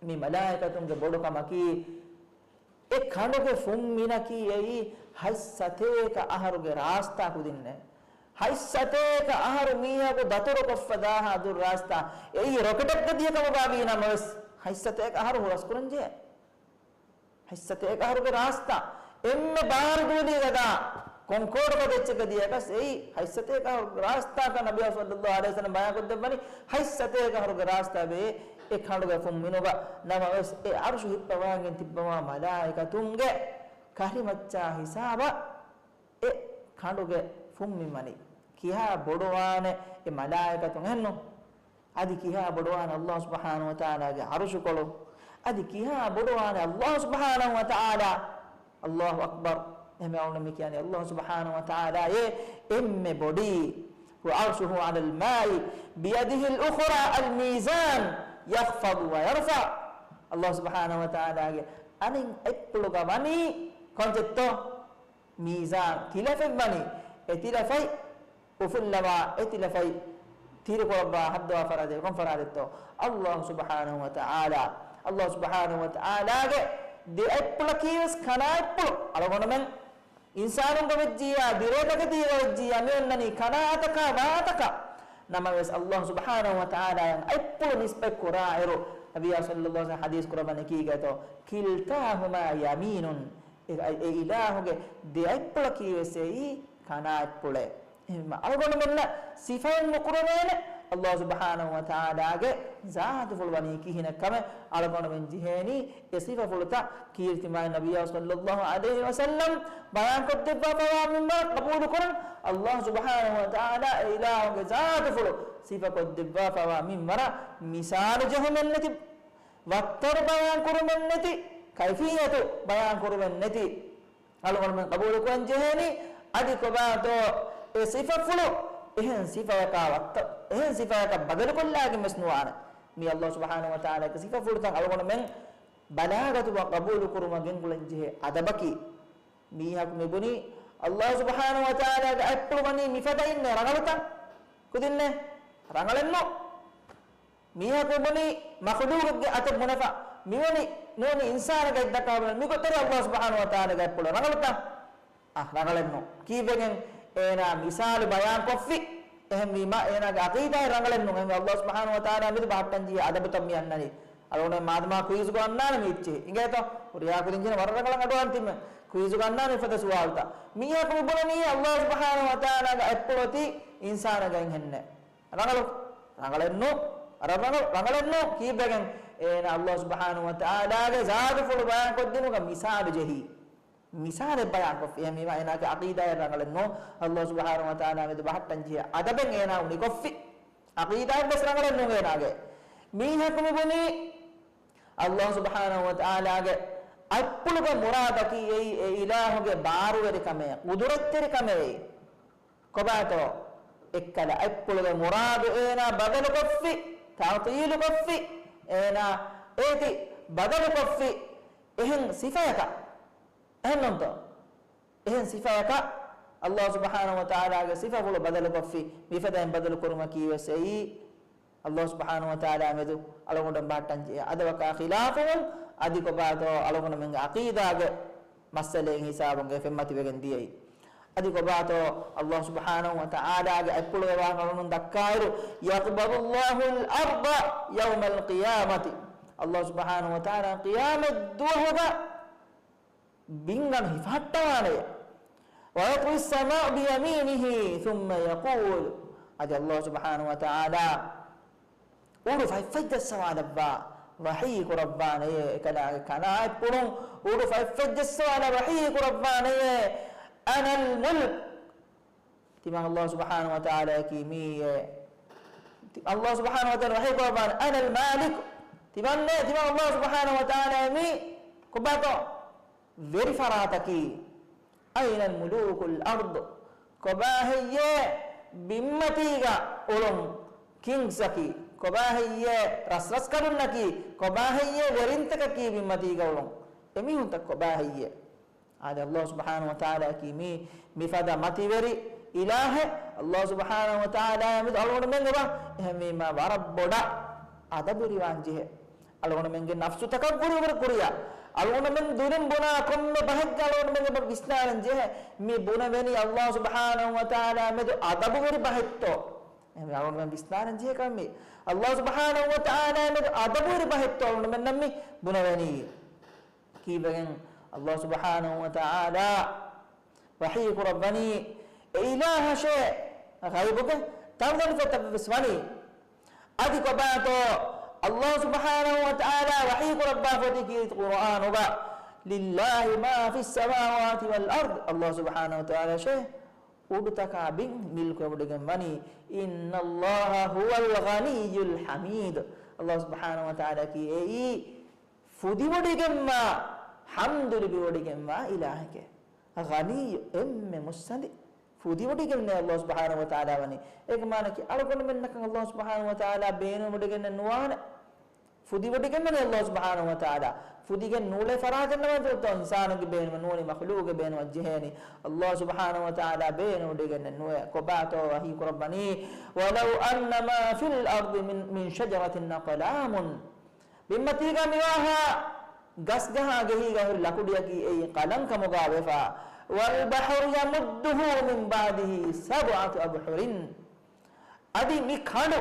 މި މަލާއިކަތުންގެ ބޮޑުކަމަކީ، އެ ކަނޑުގެ ފުންމިނަކީ އެއީ ހަތްސަތޭކަ އަހަރުގެ ރާސްތާ ކުދިންނޭ. ހަތްސަތޭކަ އަހަރު މީހަކު ދަތުރުކޮށްފަ ދާހާ ދުރު ރާސްތާ. އެއީ ރޮކެޓެއްގަ ދިޔަ ކަމުގަ ވީ ނަމަވެސް، ހަތްސަތޭކަ އަހަރު ހުރަސްކުރަން ޖެހޭ. ހަތްސަތޭކަ އަހަރުގެ ރާސްތާ. އެންމެ ބާރު ދޫލީގަދާ ކޮންކޯޑުގަ ދެއްޗެއްގަ ދިޔަކަސް އެއީ ހަތްސަތޭކަ އަހަރުގެ ރާސްތާކަށް ނަބިއްޔާ ޞައްލައްލާހު ޢަލައިހި ވަސައްލަމް ބަޔާންކޮށްދެއްވަނީ. ހަތްސަތޭކަ އަހަރުގެ ރާސްތާ ބޭ އެ ކަނޑުގެ ފުންމިނުގަ. ނަމަވެސް އެ ޢަރުޝު ހިއްޕަވާގެން ތިއްބަވާ މަލާއިކަތުންގެ ކަށިމައްޗާ ހިސާބަށް އެ ކަނޑުގެ ފުންމިން ވަނީ ކިހާ ބޮޑުވާނެ އެ މަލާއިކަތުން އެހެންނު؟ އަދި ކިހާ ބޮޑުވާނެ ﷲ ސުބްޙާނަހޫ ވަތަޢާލާގެ ޢަރުޝުކޮޅު؟ އަދި ކިހާ ބޮޑުވާނެ ﷲ ސުބްޙާނަހޫ ވަތަޢާލާ؟ ﷲ އަކްބަރު. އެހެންވެ އަޅުގަނޑު މި ކިޔަނީ ﷲ ސުބްޙާނަހޫ ވަތަޢާލާ އެ އެންމެ ބޮޑީ. وعرشه على الماء بيده الأخرى الميزان يخفض ويرفع. ﷲ ސުބްޙާނަހޫ ވަތަޢާލާގެ އަނެއް އަތްޕުޅުގަ ވަނީ ކޮންޗެއްތޯ؟ މީޒާން ތިލަފަތް ވަނީ. އެ ތިލަފަތް އުފުއްލަވާ، އެ ތިލަފަތް ތިރިކުރައްވާ ހައްދަވާ ފަރާތެއް ކޮން ފަރާތެއްތޯ؟ ﷲ ސުބްޙާނަހޫ ވަތަޢާލާ. ﷲ ސުބްޙާނަހޫ ވަތަޢާލާގެ ދެ އަތްޕުޅަކީވެސް ކަނާ އަތްޕުޅު. އަޅުގަނޑުމެން އިންސާނުންގެ ވެއްޖިއްޔާ، ދިރޭތަކެތީގަ ވެއްޖިއްޔާ، މި އޮންނަނީ ކަނާ އަތަކާ ވާ އަތަކަށް. ނަމަވެސް ﷲ ސުބްޙާނަހޫ ވަތަޢާލާއަށް އަތްޕުޅު ނިސްބަތް ކުރާއިރު، ނަބިއްޔާ ޞައްލައްލާހު ޢަލައިހި ވަސައްލަމް ޙަދީޘް ކުރައްވަނީ ކީގަތޯ؟ كلتاهما يمين. އެ، އެ، އެ އިލާހުގެ ދެ އަތްޕުޅަކީވެސް އެއީ ކަނާ އަތްޕުޅޭ. އެހެންވީމަ އަޅުގަނޑުމެންނަށް ސިފައެއް ނުކުރެވޭނެ، ﷲ ސުބްޙާނަހޫ ވަތަޢާލާގެ ޒާތުފުޅު ވަނީ ކިހިނެއްކަމެއް އަޅުގަނޑުމެން ޖެހޭނީ އެ ސިފަފުޅުތައް ކީރިތި މާތް ނަބިއްޔާ ޞައްލައްލާހު ޢަލައިހި ވަސައްލަމް ބަޔާންކޮށްދެއްވާފަވާ މިންވަރަށް ޤަބޫލުކުރަން. ﷲ ސުބްޙާނަހޫ ވަތަޢާލާ އެ އިލާހުގެ ޒާތުފުޅު ސިފަކޮށްދެއްވާފަވާ މިންވަރަށް މިސާލު ޖެހުމެއްނެތި، ވައްތަރު ބަޔާންކުރުމެއްނެތި، ކައިފިއްޔަތު ބަޔާންކުރުމެއްނެތި، އަޅުގަނޑުމެން ޤަބޫލުކުރަން ޖެހޭނީ. އަދި ކޮބާތޯ އެ ސިފަފުޅު އެހެން ސިފަޔަކާ ވައްތަ-، އެހެން ސިފަޔަކަށް ބަދަލުކޮށްލާގެން ވެސް ނުވާނެ. މި ﷲ ސުބްޙާނަހޫ ވަތަޢާލާގެ ސިފަފުޅުތައް އަޅުގަނޑުމެން ބަލާގަތުމަށް ޤަބޫލުކުރުމަށް ގެންގުޅެން ޖެހޭ އަދަބަކީ. މީހަކު މިބުނީ ﷲ ސުބްޙާނަހޫ ވަތަޢާލާގެ އަތްޕުޅު ވަނީ މިފަދައިންނޭ ރަނގަޅުތަ؟ ކުދިންނޭ ރަނގަޅެއްނު. މީހަކު ބުނީ މަޚުލޫޤެއްގެ އަތެއް ބުނެފަ، މިވެނި ނޫނީ އިންސާނެއްގެ އަތްދައްކާ ބުނެ، މިގޮތަށް ﷲ ސުބްޙާނަހޫ ވަތަޢާލާގެ އަތްޕުޅު ރަނގަޅުތަ؟ އަ، ރަނގަޅެއްނު. ކީއްވެގެން؟ އޭނާ މިސާލު ބަޔާންކޮށްފި. އެހެންވީމަ އޭނާގެ ޢަޤީދާއެއް ރަނގަޅެއްނު. އެހެންވެ ﷲ ސުބްޙާނަހޫ ވަތަޢާލާ މެދު ބަހައްޓަން ޖެހޭ އަދަބުތައް މި އަންނަނީ. އަޅުގަނޑު މާދަމާ ކުއިޒުގަ އަންނާނެ މި އެއްޗެހި. އިނގޭތޯ؟ ހުރިހާ ކުދިން ޖެހޭނެ ވަރަށް ރަނގަޅަށް އަޑުއަހަން ތިމެން. ކުއިޒުގަ އަންނާނެ މިފަދަ ސުވާލުތައް. މީހަކު މިބުނަނީ ﷲ ސުބްޙާނަހޫ ވަތަޢާލާގެ އަތްޕުޅު އޮތީ އިންސާނެއްގަ އިންހެންނޭ. ރަނގަޅު، ރަނގަޅެއްނު، ރަ-، ރަނގަޅު، ރަނގަޅެއްނު. ކީއްވެގެން؟ އޭނާ ﷲ ސުބްޙާނަހޫ ވަތަޢާލާގެ ޒާތުފުޅު ބަޔާންކޮށްދިނުމުގަ މިސާލު ޖެހީ. މިސާލެއް ބަޔާންކޮށްފި. އެހެންވީމަ އޭނާގެ ޢަޤީދާއެއް ރަނގަޅެއްނު. ﷲ ސުބްޙާނަހޫ ވަތަޢާލާ މެދު ބަހައްޓަން ޖެހޭ އަދަބެއް އޭނާ އުނިކޮށްފި. ޢަޤީދާއެއްވެސް ރަނގަޅެއްނު އޭނާގެ. މީހަކު މިބުނީ ﷲ ސުބްޙާނަހޫ ވަތަޢާލާގެ އަތްޕުޅުގެ މުރާދަކީ އެއީ އެ އިލާހުގެ ބާރުވެރިކަމޭ، ޤުދުރަތްތެރިކަމޭ. ކޮބާތޯ؟ އެއްކަލަ އަތްޕުޅުގެ މުރާދު އޭނާ ބަދަލުކޮށްފި، ތަޢްޠީލުކޮށްފި، އޭނާ އޭތި ބަދަލުކޮށްފި އެހެން ސިފަޔަކަށް. އެހެންނޫންތޯ؟ އެހެން ސިފަޔަކަށް ﷲ ސުބްޙާނަހޫ ވަތަޢާލާގެ ސިފަފުޅު ބަދަލުކޮށްފި، މިފަދައިން ބަދަލުކުރުމަކީވެސް އެއީ ﷲ ސުބްޙާނަހޫ ވަތަޢާލާ މެދު އަޅުގަނޑު ބަހައްޓަން ޖެހޭ އަދަބަކާ ޚިލާފުވުން. އަދި ކޮބާތޯ އަޅުގަނޑުމެންގެ ޢަޤީދާގެ މައްސަލައިން ހިސާބުން އެ ފެންމަތިވެގެން ދިޔައީ. އަދި ކޮބާތޯ ﷲ ސުބްޙާނަހޫ ވަތަޢާލާގެ އަތްޕުޅުގެ ވާހަކަ އަޅުގަނޑު ދައްކާއިރު، يقبض الله الأرض يوم القيامة. ﷲ ސުބްޙާނަހޫ ވަތަޢާލާ ޤިޔާމަތް ދުވަހުގަ ބިންގަނޑު ހިފަހައްޓަވާނެ. ويطوي السماء بيمينه ثم يقول، އަދި ﷲ ސުބްޙާނަހޫ ވަތަޢާލާ އުޑު ފަތްފަތްޖައްސަވާލައްވާ ވަޙީ ކުރައްވާނެޔޭ، އެކަލާގެ ކަނާތްޕުޅުން އުޑު ފަތްފަތްޖައްސަވާލާ ވަޙީ ކުރައްވާނެޔޭ، أنا الملك. ތިމަން ﷲ ސުބްޙާނަހޫ ވަތަޢާލާއަކީ މިއީއޭ. ތި-، ﷲ ސުބްޙާނަހޫ ވަތަޢާލާ ވަޙީ ކުރައްވާނެ، أنا المالك. ތިމަންނޭ، ތިމަން ﷲ ސުބްޙާނަހޫ ވަތަޢާލާ މީ ކޮބާތޯ؟ ވެރި ފަރާތަކީ. أين ملوك الأرض؟ ކޮބާހެއްޔޭ ބިންމަތީގަ އުޅުން ކިންގްސްއަކީ؟ ކޮބާހެއްޔޭ ރަސްރަސްކަލުންނަކީ؟ ކޮބާހެއްޔޭ ވެރިންތަކަކީ ބިންމަތީގަ އުޅުން؟ އެމީހުންތައް ކޮބާހެއްޔޭ؟ އާދެ، ﷲ ސުބްޙާނަހޫ ވަތަޢާލާއަކީ މީ، މިފަދަ މަތިވެރި އިލާހެއް. ﷲ ސުބްޙާނަހޫ ވަތަޢާލާއާ މެދު އަޅުގަނޑުމެން އެބަ އެހެންވީމާ ވަރަށް ބޮޑަށް އަދަބުވެރިވާން ޖެހޭ. އަޅުގަނޑުމެންގެ ނަފްސު ތަކައްބުރުވެރި ކުރިޔާ، އަޅުގަނޑުމެން ދުލުން ބުނާ ކޮންމެ ބަހެއްގަ އަޅުގަނޑުމެން އެބަ ވިސްނާލަން ޖެހޭ. މި ބުނެވެނީ ﷲ ސުބްޙާނަހޫ ވަތަޢާލާއާ މެދު އަދަބުވެރި ބަހެއްތޯ؟ އެހެންވެ އަޅުގަނޑުމެން ވިސްނާލަން ޖެހޭ ކަމެއް. ﷲ ސުބްޙާނަހޫ ވަތަޢާލާއާ މެދު އަދަބުވެރި ބަހެއްތޯ އަޅުގަނޑުމެންނަށް މި ބުނެވެނީ. ކީއްވެގެން ﷲ ސުބްޙާނަހޫ ވަތަޢާލާ ވަޙީ ކުރައްވަނީ، އެ އިލާހަށޭ ޣައިބުގެ ތަންތަން ފޮތަށްވެސް ވަނީ. އަދި ކޮބާތޯ ﷲ ސުބްޙާނަހޫ ވަތަޢާލާ ވަޙީ ކުރައްވާފަ އޮތީ ކީރިތި ޤުރުއާނުގަ، لله ما في السماوات والأرض. ﷲ ސުބްޙާނަހޫ ވަތަޢާލާއަށޭ އުޑުތަކާ ބިން މިލްކުވެވޮޑިގެން ވަނީ. إن الله هو الغني الحميد. ﷲ ސުބްޙާނަހޫ ވަތަޢާލާއަކީ އެއީ ފުދިވޮޑިގެންވާ، ޙަމްދު ލިބިވޮޑިގެންވާ އިލާހެކޭ. ޣަނިއްޔު، އެންމެ މުއްސަނދި، ފުދިވޮޑިގެންނޭ ﷲ ސުބްޙާނަހޫ ވަތަޢާލާ ވަނީ. އޭގެ މާނައަކީ އަޅުގަނޑުމެންނަކަށް ﷲ ސުބްޙާނަހޫ ވަތަޢާލާ ބޭނުންވޮޑިގެންނެއް ނުވާނެ. ފުދިވޮޑިގެންވަނީ ﷲ ސުބްޙާނަހޫ ވަތަޢާލާ. ފުދިގެން ނޫޅޭ ފަރާތެއް ނަމަ ދުވަތަ އިންސާނުންގެ ބޭނުމެއް ނޫނީ، މަޚްލޫޤުގެ ބޭނުމަށް ޖެހޭނީ. ﷲ ސުބްޙާނަހޫ ވަތަޢާލާ ބޭނުންވޮޑިގެންނެއް ނުވޭ. ކޮބާތޯ ވަޙީ ކުރައްވަނީ، ولو أن ما في الأرض من، من شجرة أقلام. ބިންމަތީގަ މިވާހާ ގަސްގަހާ ގެހީގަ ހުރި ލަކުޑިއަކީ އެއީ ޤަލަމް ކަމުގަ ވެފަ، والبحر يمده من بعده سبعة أبحر. އަދި މި ކަނޑު،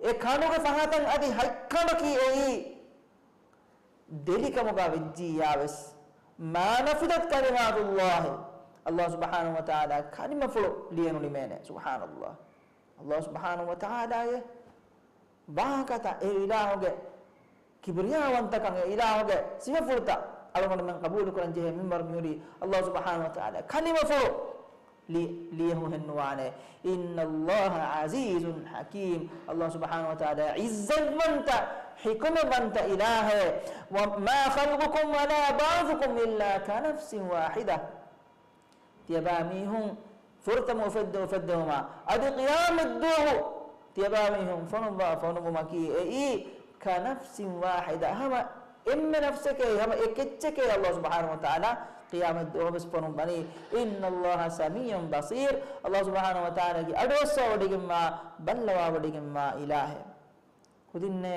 އެ ކަނޑުގެ ފަހަތަށް އަދި ހަތްކަނޑަކީ އެއީ ދެލިކަމުގަ ވެއްޖިއްޔާވެސް، ما نفدت كلمات الله، ﷲ ސުބްޙާނަހޫ ވަތަޢާލާ ކަލިމަފުޅު ލިޔެނުނިމޭނެ. ސުބްޙާނަﷲ. ﷲ ސުބްޙާނަހޫ ވަތަޢާލާގެ ވާހަކަތައް، އެ އިލާހުގެ ކިބްރިޔާވަންތަކަން، އެ އިލާހުގެ ސިފަފުޅުތައް އަޅުގަނޑުމެން ޤަބޫލުކުރަން ޖެހޭ މިންވަރު މިހުރީ ﷲ ސުބްޙާނަހޫ ވަތަޢާލާ ކަލިމަފުޅު ލި-، ލިޔެހުހެއްނުވާނެ. إن الله عزيز حكيم. ﷲ ސުބްޙާނަހޫ ވަތަޢާލާ ޢިއްޒަތްވަންތަ، ޙިކުމަތްވަންތަ އިލާހެއް. وما خلقكم ولا بعثكم إلا كنفس واحدة. ތިޔަބާމީހުން ފުރަތަމަ އުފެއްދުން އުފެއްދެވުމާ، އަދި ޤިޔާމަތްދުވަހު ތިޔަބާމީހުން ފޮނުއްވާ ފޮނުއްވުމަކީ އެއީ كنفس واحدة، ހަމަ އެންމެ ނަފްސެކޭ، ހަމަ އެކެއްޗެކޭ ﷲ ސުބްޙާނަހޫ ވަތަޢާލާ ޤިޔާމަތްދުވަހުވެސް ފޮނުއްވަނީ. إن الله سميع بصير. ﷲ ސުބްޙާނަހޫ ވަތަޢާލާގެ އަޑުއައްސަވާވޮޑިގެންވާ، ބައްލަވާވޮޑިގެންވާ އިލާހެއް. ކުދިންނޭ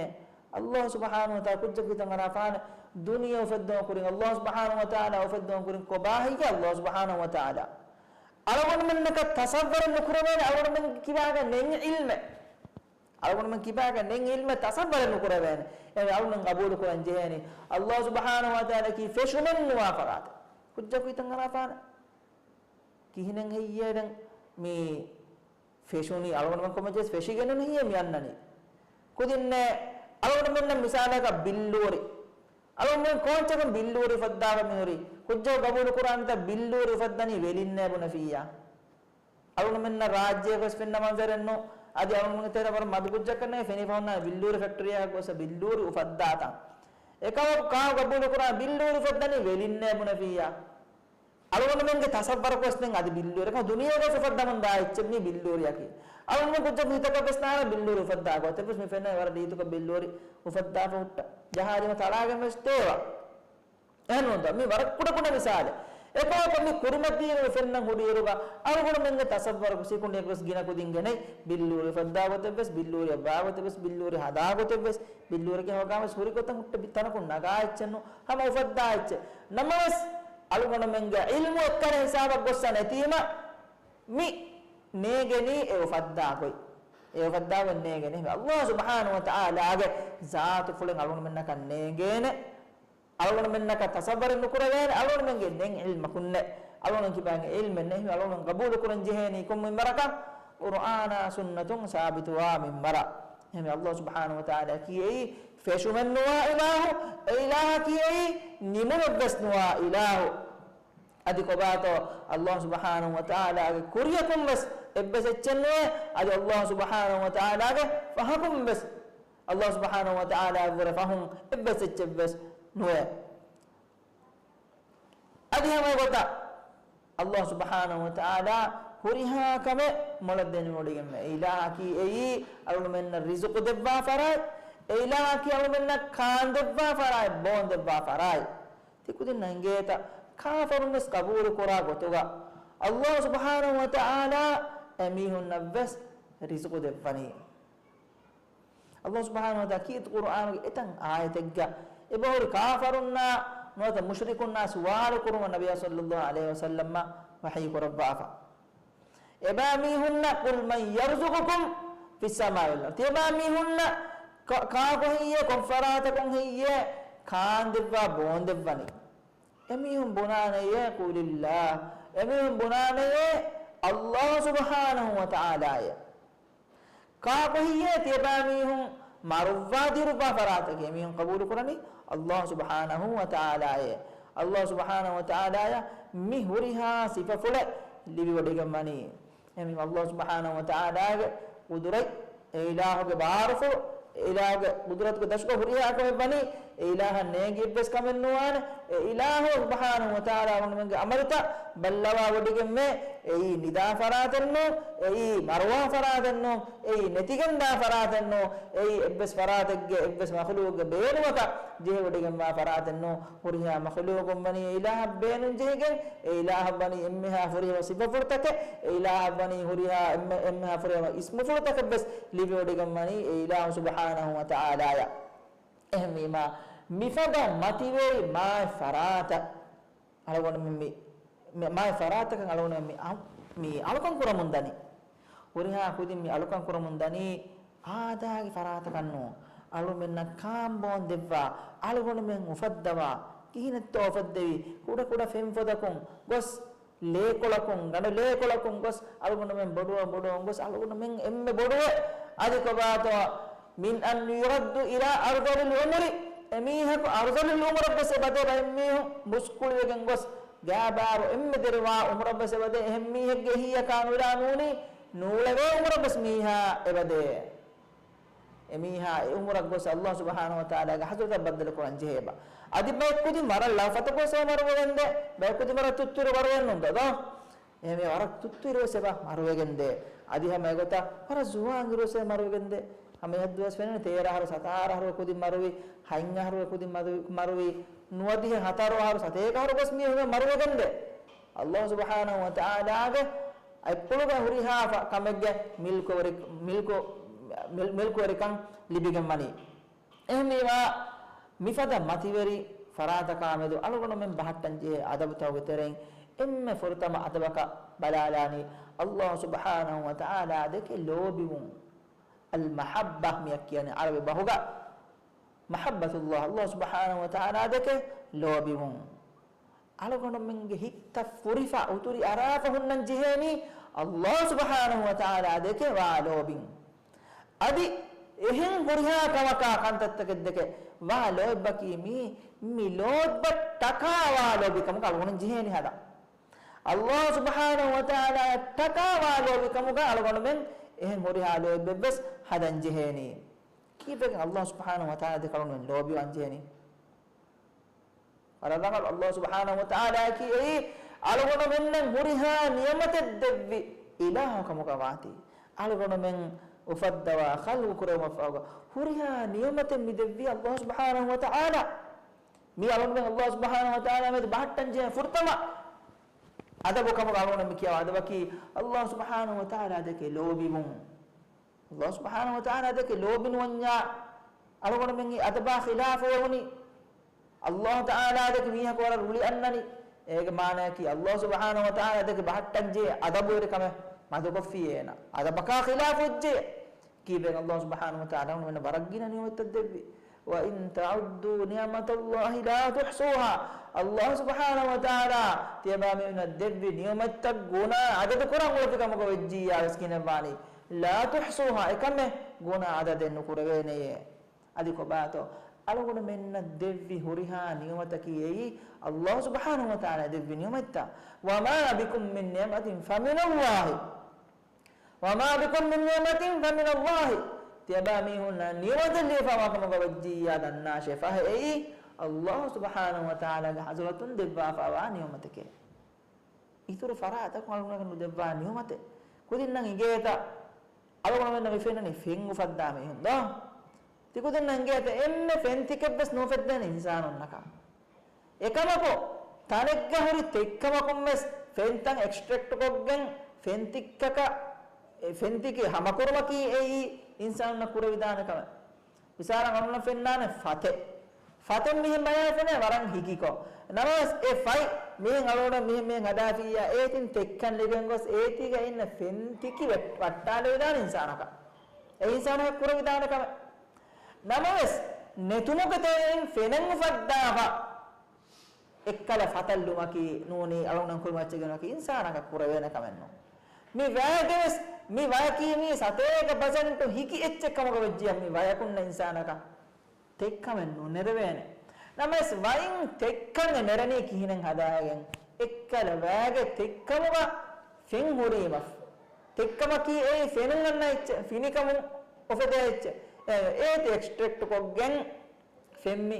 ﷲ ސުބްޙާނަހޫ ވަތަޢާލާ ކުއްޖަކު ހިތަށް އަރާފާނެ، ދުނިޔެ އުފެއްދުމަށް ކުރިން، ﷲ ސުބްޙާނަހޫ ވަތަޢާލާ އުފެއްދުމަށް ކުރިން ކޮބާހެއްޔޭ ﷲ ސުބްޙާނަހޫ ވަތަޢާލާ؟ އަޅުގަނޑުމެންނަކަށް ތަޞައްވަރެއް ނުކުރެވޭނެ، އަޅުގަނޑުމެން ކިބާގަ ނެތް ޢިލްމެއް. އަޅުގަނޑުމެން ކިބާގަ ނެތް ޢިލްމެއް ތަޞައްވަރެއް ނުކުރެވޭނެ. އެ އަޅުގަނޑުމެން ޤަބޫލު ކުރަން ޖެހޭނީ، ﷲ ސުބްޙާނަހޫ ވަތަޢާލާއަކީ ފެށުމެއް ނުވާ ފަރާތެއް. ކުއްޖަކު ހިތަށް އަރާފާނެ. ކިހިނެއް ހެއްޔޭ ދެން މި ފެށުނީ؟ އަޅުގަނޑުމެން ކޮންމެ ޖެހޭސް ފެށިގެންނު ހެއްޔޭ މި އަންނަނީ؟ ކުދިންނޭ އަޅުގަނޑުމެންނަށް މިސާލަކަށް ބިއްލޫރި. އަޅުގަނޑުމެން ކޯންޗަކުން ބިއްލޫރި އުފައްދާފަ މިހުރީ؟ ކުއްޖަކު ޤަބޫލު ކުރާނެތަ ބިއްލޫރި އުފައްދަނީ ވެލިންނޭ ބުނެފިއްޔާ؟ އަޅުގަނޑުމެންނަށް ރާއްޖޭގަ ގޮސް ފެންނަ މަންޒަރެއްނު. އަދި އަޅުގަނޑުމެންގެ ތެރޭ ވަރަށް މަދު ކުއްޖަކަށް ނޭނގެ ފެނިފަ ހުންނާނެ ބިއްލޫރި ފެކްޓަރީއަކަށް ގޮސް ބިއްލޫރި އުފައްދާތަން. އެކަމަކު ކާކު ޤަބޫލު ކުރާ ބިއްލޫރި އުފައްދަނީ ވެލިންނޭ ބުނެފިއްޔާ؟ އަޅުގަނޑުމެންގެ ތަޞައްވަރަކުވެސް ދެން އަދި ބިއްލޫރި. އެކަމަކު ދުނިޔޭގަ އުފައްދަމުން ދާ އެއްޗެއް މީ ބިއްލޫރިއަކީ. އަޅުގަނޑު ކުއްޖަކު ހިތަކަށްވެސް ނާނެ ބިއްލޫރި އުފައްދާ ގޮތެއްވެސް. މި ފެންނަނީ ވަރަށް ރީތިކޮށް ބިއްލޫރި އުފައްދާފަ ހުއްޓަ. ޖަހާލީމަ ތަޅާގެންވެސް ދޭ. އެހެންނޫންތޯ؟ މީ ވަރަށް ކުޑަކުޑަ މިސާލެއް. އެކަމަކު މި ކުރިމަތީގަ މި ފެންނަން ހުރިއިރުގަ އަޅުގަނޑުމެންގެ ތަޞައްވަރަކު ސިކުނޑިއަކުވެސް ގިނަ ކުދިން ގެނައި ބިއްލޫރި އުފައްދާ ގޮތެއްވެސް، ބިއްލޫރިއަށް ވާ ގޮތެއްވެސް، ބިއްލޫރި ހަދާ ގޮތެއްވެސް، ބިއްލޫރިގެ ހަމަ ގާމަސް ހުރި ގޮތަށް ހުއްޓެ ބި-، ތަނަކުން ނަގާ އެއްޗެއްނު، ހަމަ އުފައްދާ އެއްޗެއް. ނަމަވެސް، އަޅުގަނޑުމެންގެ ޢިލްމު އެއްކަލަ ހިސާބަށް ގޮއްސަ ނެތީމަ، މި ނޭނގެނީ އެ އުފައްދާ ގޮތް. އެ އުފައްދާ ގޮތް ނޭނގެނީ ﷲ ސުބްޙާނަހޫ ވަތަޢާލާގެ ޒާތުފުޅެއް އަޅުގަނޑުމެންނަކަށް ނޭނގޭނެ. އަޅުގަނޑުމެންނަކަށް ތަޞައްވަރެއް ނުކުރެވޭނެ، އަޅުގަނޑުމެންގެ ނެތް ޢިލްމަކުންނެއް. އަޅުގަނޑު ކިބާގެ އިލްމެއް ނެތް. އެހެންވެ އަޅުގަނޑު ގަބޫލު ކުރަން ޖެހޭނީ ކޮން މިންވަރަކަށް؟ ޤުރުއާނާ ސުންނަތުން ސާބިތުވާ މިންވަރަށް. އެހެންވެ އައްލާހު ސުބްޙާނަހު ވަތަޢާލާ ކީއެއީ ފެށުމެއް ނުވާ އިލާހު، އެ އިލާހަކީ އެއީ ނިމުމެއްވެސް ނުވާ އިލާހު. އަދި ކޮބާތޯ އައްލާހު ސުބްޙާނަހު ވަތަޢާލާގެ ކުރިޔަކުން ވެސް އެއްވެސް އެއްޗެއް ނުވޭ. އަދި އައްލާހު ސުބްޙާނަހު ވަތަޢާލާގެ ފަހަކުން ވެސް، އައްލާހު ސުބްޙާނަހު ވަތަޢާލާއަށްވުރެ ފަހުން އެއްވެސް އެއްޗެއް ވެސް ނުވޭ. އަދި ހަމައެގޮތަށް އައްލާހު ސުބްޙާނަހު ވަތަޢާލާ ހުރިހާ ކަމެއް މޮޅަށް ދެނެވޮޑިގެންވޭ. އެ އިލާހަކީ އެއީ އަޅުގަނޑުމެންނަށް ރިޒުޤު ދެއްވާ ފަރާތް. އެ އިލާހަކީ އަޅުގަނޑުމެންނަށް ކާން ދެއްވާ ފަރާތް، ބޯން ދެއްވާ ފަރާތް. ތި ކުދިންނަށް އެނގޭތަ؟ ކާފަރުން ވެސް ޤަބޫލު ކުރާ ގޮތުގަ އައްލާހު ސުބްޙާނަހު ވަތަޢާލާ އެމީހުންނަށް ވެސް ރިޒުޤު ދެއްވަނީ. އައްލާހު ސުބްޙާނަހު ވަތަޢާލާ ކީރިތި ޤުރުއާނުގެ އެތައް އާޔަތެއްގަ އެބަހުރި ކާފަރުންނާ ނުވަތަ މުޝްރިކުންނާ ސުވާލު ކުރުމަށް ނަބިއްޔާ ޞައްލައްލާހު ޢަލައިހި ވަސައްލަމަށް ވަޙީ ކުރައްވާފަ. އެބައިމީހުންނަށް، "قل من يرزقكم في السماء والأرض." ތިޔަބައިމީހުންނަށް ކަ-، ކާކު ހެއްޔޭ، ކޮން ފަރާތަކުން ހެއްޔޭ ކާން ދެއްވާ ބޯން ދެއްވަނީ؟ އެމީހުން ބުނާނެޔޭ، "قل الله." އެމީހުން ބުނާނެޔޭ، އައްލާހު ސުބްޙާނަހު ވަތަޢާލާއޭ. ކާކު ހެއްޔޭ ތިޔަބައިމީހުން މަރުއްވާ ދިރުއްވާ ފަރާތަކީ؟ އެމީހުން ޤަބޫލު ކުރަނީ އައްލާހު ސުބްޙާނަހު ވަތަޢާލާއޭ. އައްލާހު ސުބްޙާނަހު ވަތަޢާލާއަށް މި ހުރިހާ ސިފަފުޅެއް ލިބިވޮޑިގެންވަނީ. އެހެންވީމަ އައްލާހު ސުބްޙާނަހު ވަތަޢާލާގެ ޤުދުރަތް، އެ އިލާހުގެ ބާރުފުޅު، އެ އިލާހުގެ ޤުދުރަތުގެ ދަށުގަ ހުރިހާ ކަމެއް ވަނީ، އެ އިލާހަށް ނޭނގި އެއްވެސް ކަމެއް ނުވާނެ. އެ އިލާހު ސުބްޙާނަހު ވަތަޢާލާ އަޅުގަނޑުމެންގެ ޢަމަލުތައް ބައްލަވާ ވޮޑިގެންވޭ. އެއީ ނިދާ ފަރާތެއް ނޫން، އެއީ މަރުވާ ފަރާތެއް ނޫން، އެއީ ނެތިގެންދާ ފަރާތެއް ނޫން، އެއީ އެއްވެސް ފަރާތެއްގެ އެއްވެސް މަޚްލޫޤެއްގެ ބޭނުމަކަށް ޖެހިވޮޑިގެންވާ ފަރާތެއް ނޫން. ހުރިހާ މަޚްލޫޤުން ވަނީ އެ އިލާހަށް ބޭނުން ޖެހިގެން، އެ އިލާހަށް ވަނީ އެންމެހާ ފުރިހަމަ ސިފަފުޅުތަކެއް، އެ އިލާހަށް ވަނީ ހުރިހާ އެންމެ-، އެންމެހާ ފުރިހަމަ އިސްމުފުޅުތަކެއް ވެސް ލިބިވޮޑިގެން ވަނީ އެ އިލާހު ސުބްޙާނަހު ވަތަޢާލާއަށް. އެހެންވީމާ، މިފަދަ މަތިވެރި މާތް ފަރާތަށް އަޅުގަނޑުމެން މި، މި މާތް ފަރާތަކަށް އަޅުގަނޑުމެން މި އަ-، މި އަޅުކަން ކުރަމުން ދަނީ. ހުރިހާ ކުދިން މި އަޅުކަން ކުރަމުން ދަނީ އާދައިގެ ފަރާތަކަށް ނޫން. އަޅުމެންނަށް ކާންބޯން ދެއްވާ، އަޅުގަނޑުމެން އުފައްދަވާ، ކިހިނެއްތޯ އުފައްދެވި، ކުޑަކުޑަ ފެންފޮދަކުން ގޮސް، ލޭކޮޅަކުން، ގަނޑު ލޭކޮޅަކުން ގޮސް، އަޅުގަނޑުމެން ބޮޑުވަން ބޮޑުވަން ގޮސް، އަޅުގަނޑުމެން އެންމެ ބޮޑުވެ، އަދި ކޮބާތޯ، من أن يرد إلى أرذل العمر، އެމީހަކު އަރުޒަލުލް އުމުރަށްވެސް އެބަދޭ، ބައެއް މީހުން ބުސްކުޅިވެގެން ގޮސް، ގާބާރު އެންމެ ދެރަވާ އުމުރަށްވެސް އެބަދޭ، އެހެން މީހެއްގެ އެހީއަކާ ނުލާ ނޫނީ، ނޫޅެވޭ އުމުރަށްވެސް މީހާ އެބަދޭ. އެމީހާ އެ އުމުރަށް ގޮސް އައްލާހު ސުބްޙާނަހު ވަތަޢާލާގެ ޙަޟްރަތަށް ބައްދަލުކުރަން ޖެހޭބާ. އަދި ބައެއް ކުދިން ވަރަށް ލަފަތަކުވެސް އެބަ މަރުވެގެންދޭ، ބައެއް ކުދިން ވަރަށް ތުއްތުރު މަރުވެގެން ނުންތޯ؟ އެހެންވެ ވަރަށް ތުއްތުއިރުވެސް އެބަ މަރުވެގެންދޭ. އަދި ހަމަ އެގޮތަށް ވަރަށް ޒުވާން އިރުވެސް އެބަ މަރުވެގެންދޭ. ހަމަ އެހައްދުވަސް ފެންނަނީ ތޭރަ އަހަރު، ސަތާރަ އަހަރު ކުދިން މަރުވި، ހަތް އަހަރު ކުދިން މަރުވި، މަރުވި ނުވަދިހަ ހަތަރު އަހަރު، ސަތޭކަ އަހަރު ގޮސް މީހުން މަރުވެގެންދޭ. އައްލާހު ސުބްޙާނަހު ވަތަޢާލާގެ އަތްޕުޅުގަ ހުރިހާ ފަ-، ކަމެއްގެ މިލްކުވެރި-، މިލްކު-، މިލް-، މިލްކުވެރިކަން ލިބިގެން ވަނީ. އެހެންވީމާ، މިފަދަ މަތިވެރި ފަރާތަކާމެދު އަޅުގަނޑުމެން ބަހައްޓަންޖެހޭ އަދަބުތަކުގެ ތެރެއިން އެންމެ ފުރަތަމަ އަދަބަކަށް ބަލާލާނީ، އައްލާހު ސުބްޙާނަހު ވަތަޢާލާ ދެކެ ލޯބިވުން. އަލްމަޙައްބަ މިއަށް ކިޔަނީ ޢަރަބި ބަހުގަ މަޙައްބަތުﷲ، އައްލާހު ސުބްޙާނަހު ވަތަޢާލާ ދެކެ ލޯބިވުން. އަޅުގަނޑުމެންގެ ހިތްތައް ފުރިފަ، އުތުރި އަރާފަ ހުންނަން ޖެހޭނީ، އައްލާހު ސުބްޙާނަހު ވަތަޢާލާ ދެކެ ވާ ލޯބިން. އަދި އެހެން ހުރިހާ ކަމަކާ ކަންތައްތަކެއް ދެކެ ވާ ލޯތްބަކީ މީ، މި ލޯތްބަށް ޓަކާ ވާ ލޯބިކަމުގަ އަޅުގަނޑު ޖެހޭނީ ހަދަން. އައްލާހު ސުބްޙާނަހު ވަތަޢާލާއަށް ޓަކާ ވާ ލޯބިކަމުގަ އަޅުގަނޑުމެން އެހެން ހުރިހާ ލޯތްބެއްވެސް ހަދަން ޖެހޭނީ. ކީއްވެގެން އައްލާހު ސުބްޙާނަހު ވަތަޢާލާ ދެކެ އަޅުގަނޑުމެން ލޯބިވާން ޖެހޭނީ؟ ވަރަށް ރަނގަޅު. އައްލާހު ސުބްޙާނަހު ވަތަޢާލާއަކީ އެއީ އަޅުގަނޑުމެންނަށް ހުރިހާ ނިޢުމަތެއް ދެއްވި އިލާހު ކަމުގަ ވާތީ، އަޅުގަނޑުމެން އުފައްދަވާ ޚަލްޤު ކުރެވުމަށްފަހުގަ ހުރިހާ ނިޢުމަތެއް މި ދެއްވީ އައްލާހު ސުބްޙާނަހު ވަތަޢާލާ. މީ އަޅުގަނޑުމެން އައްލާހު ސުބްޙާނަހު ވަތަޢާލާ މެދު ބަހައްޓަން ޖެހޭ ފުރަތަމަ އަދަބު ކަމުގަ އަޅުގަނޑު މި ކިޔަވާ އަދަބަކީ އައްލާހު ސުބްޙާނަހު ވަތަޢާލާ ދެކެ ލޯބިވުން. އައްލާހު ސުބްޙާނަހު ވަތަޢާލާ ދެކެ ލޯބިނުވަންޏާ، އަޅުގަނޑުމެން އެ އަދަބާ ޚިލާފުވެވުނީ، އައްލާހު ތަޢާލާ ދެކެ މީހަކު ވަރަށް ރުޅި އަންނަނީ. އޭގެ މާނައަކީ، އައްލާހު ސުބްޙާނަހު ވަތަޢާލާ ދެކެ ބަހައްޓަންޖެހޭ އަދަބުވެރިކަމެއް މަދުކޮށްފިއޭނަ. އަދަބަކާ ޚިލާފުވެއްޖެ. ކީއްވެގެން އައްލާހު ސުބްޙާނަހު ވަތަޢާލާ އަޅުގަނޑުމެންނަށް ވަރަށް ގިނަ ނިޢުމަތްތައް ދެއްވީ. وَإِن تَعُدُّوا نِعْمَتَ اللَّهِ لَا تُحْصُوهَا. ﷲ ސުބްޙާނަހޫ ވަތަޢާލާ ތިޔަބާމީހުންނަށް ދެއްވި ނިޢުމަތްތައް ގުނާ އަދަދު ކުރަން އުޅެފި ކަމުގަ ވެއްޖިއްޔާ ވެސް ކިހިނެއްވާނީ؟ لَا تُحْصُوهَا، އެކަމެއް ގުނާ އަދަދެއް ނުކުރެވޭނެޔޭ. އަދި ކޮބާތޯ؟ އަޅުގަނޑުމެންނަށް ދެއްވި ހުރިހާ ނިޢުމަތަކީ އެއީ ﷲ ސުބްޙާނަހޫ ވަތަޢާލާ ދެއްވި ނިޢުމަތްތައް. وَمَا بِكُم مِّن نِّعْمَةٍ فَمِنَ اللَّهِ. وَمَا بِكُم مِّن نِّعْمَةٍ فَمِنَ اللَّهِ. ތިޔަބާމީހުންނަށް ނިޢުމަތެއް ލިބިފައިވާ ކަމުގަ ވެއްޖިއްޔާ ދަންނާށޭ، ފަހެ އެއީ ﷲ ސުބްޙާނަހޫ ވަތަޢާލާގެ ޙަޟްރަތުން ދެއްވާފައިވާ ނިޢުމަތެކޭ. އިތުރު ފަރާތަކުން އަޅުގަނޑަކަށް ނުދެއްވާ ނިޢުމަތެއް. ކުދިންނަށް އިނގޭތަ؟ އަޅުގަނޑުމެންނަށް މި ފެންނަނީ ފެން އުފައްދާ މީހުން ދޯ؟ ތިކުދިންނަށް އިނގޭތަ އެންމެ ފެންތިކެއްވެސް ނުއުފެއްދޭނެ އިންސާނުންނަކަށް؟ އެކަމަކު، ތަނެއްގަ ހުރި ތެއްކަމަކުން ވެސް ފެންތައް އެކްސްޓްރެކްޓް ކޮށްގެން ފެންތިއްކަކަށް، އެ ފެންތިކި ހަމަކުރުމަކީ އެއީ އިންސާނުންނަށް ކުރެވިދާނެ ކަމެއް. މިސާލަށް އަޅުގަނޑު ފެންނާނެ ފަތެއް. ފަތެއް މިހެން ބަޔާ ފެނޭ ވަރަށް ހިކިކޮށް. ނަމަވެސް އެ ފަތް މިހެން އަޅުގަނޑު މިހެން މިހެން ހަދާފިއްޔާ އޭތިން ތެއްކަން ލިބެން ގޮސް އޭތީގަ އިންނަ ފެންތިކި ވެ-، ވައްޓާލެވިދާނެ އިންސާނަކަށް. އެ އިންސާނަކަށް ކުރެވިދާނެ ކަމެއް. ނަމަވެސް، ނެތުމުގެ ތެރެއިން ފެނެއް އުފައްދާފަ އެއްކަލަ ފަތަށް ލުމަކީ ނޫނީ އަޅުގަނޑު ކުރިމައްޗެއްގެ ނޫނަކީ އިންސާނަކަށް ކުރެވޭނެ ކަމެއް ނޫން. މި ވަޔަކަށް ވެސް، މި ވަޔަކީ މީ ސަތޭކަ ޕަސެންޓު ހިކި އެއްޗެއް ކަމުގަ ވެއްޖިއްޔާ މި ވަޔަކުންނަ އިންސާނަކަށް ތެއްކަމެއް ނުނެރެވޭނެ. ނަމަވެސް ވައިން ތެއްކަން އެ ނެރެނީ ކިހިނެއް ހަދާގެން؟ އެއްކަލަ ވައިގެ ތެއްކަމުގަ ފެން ހުރީމަ. ތެއްކަމަކީ އެއީ ފެނުން އަންނަ އެއްޗެއް، ފިނިކަމުން އުފެދޭ އެއްޗެއް. އެ، އޭތި އެކްސްޓްރެކްޓް ކޮށްގެން ފެން މި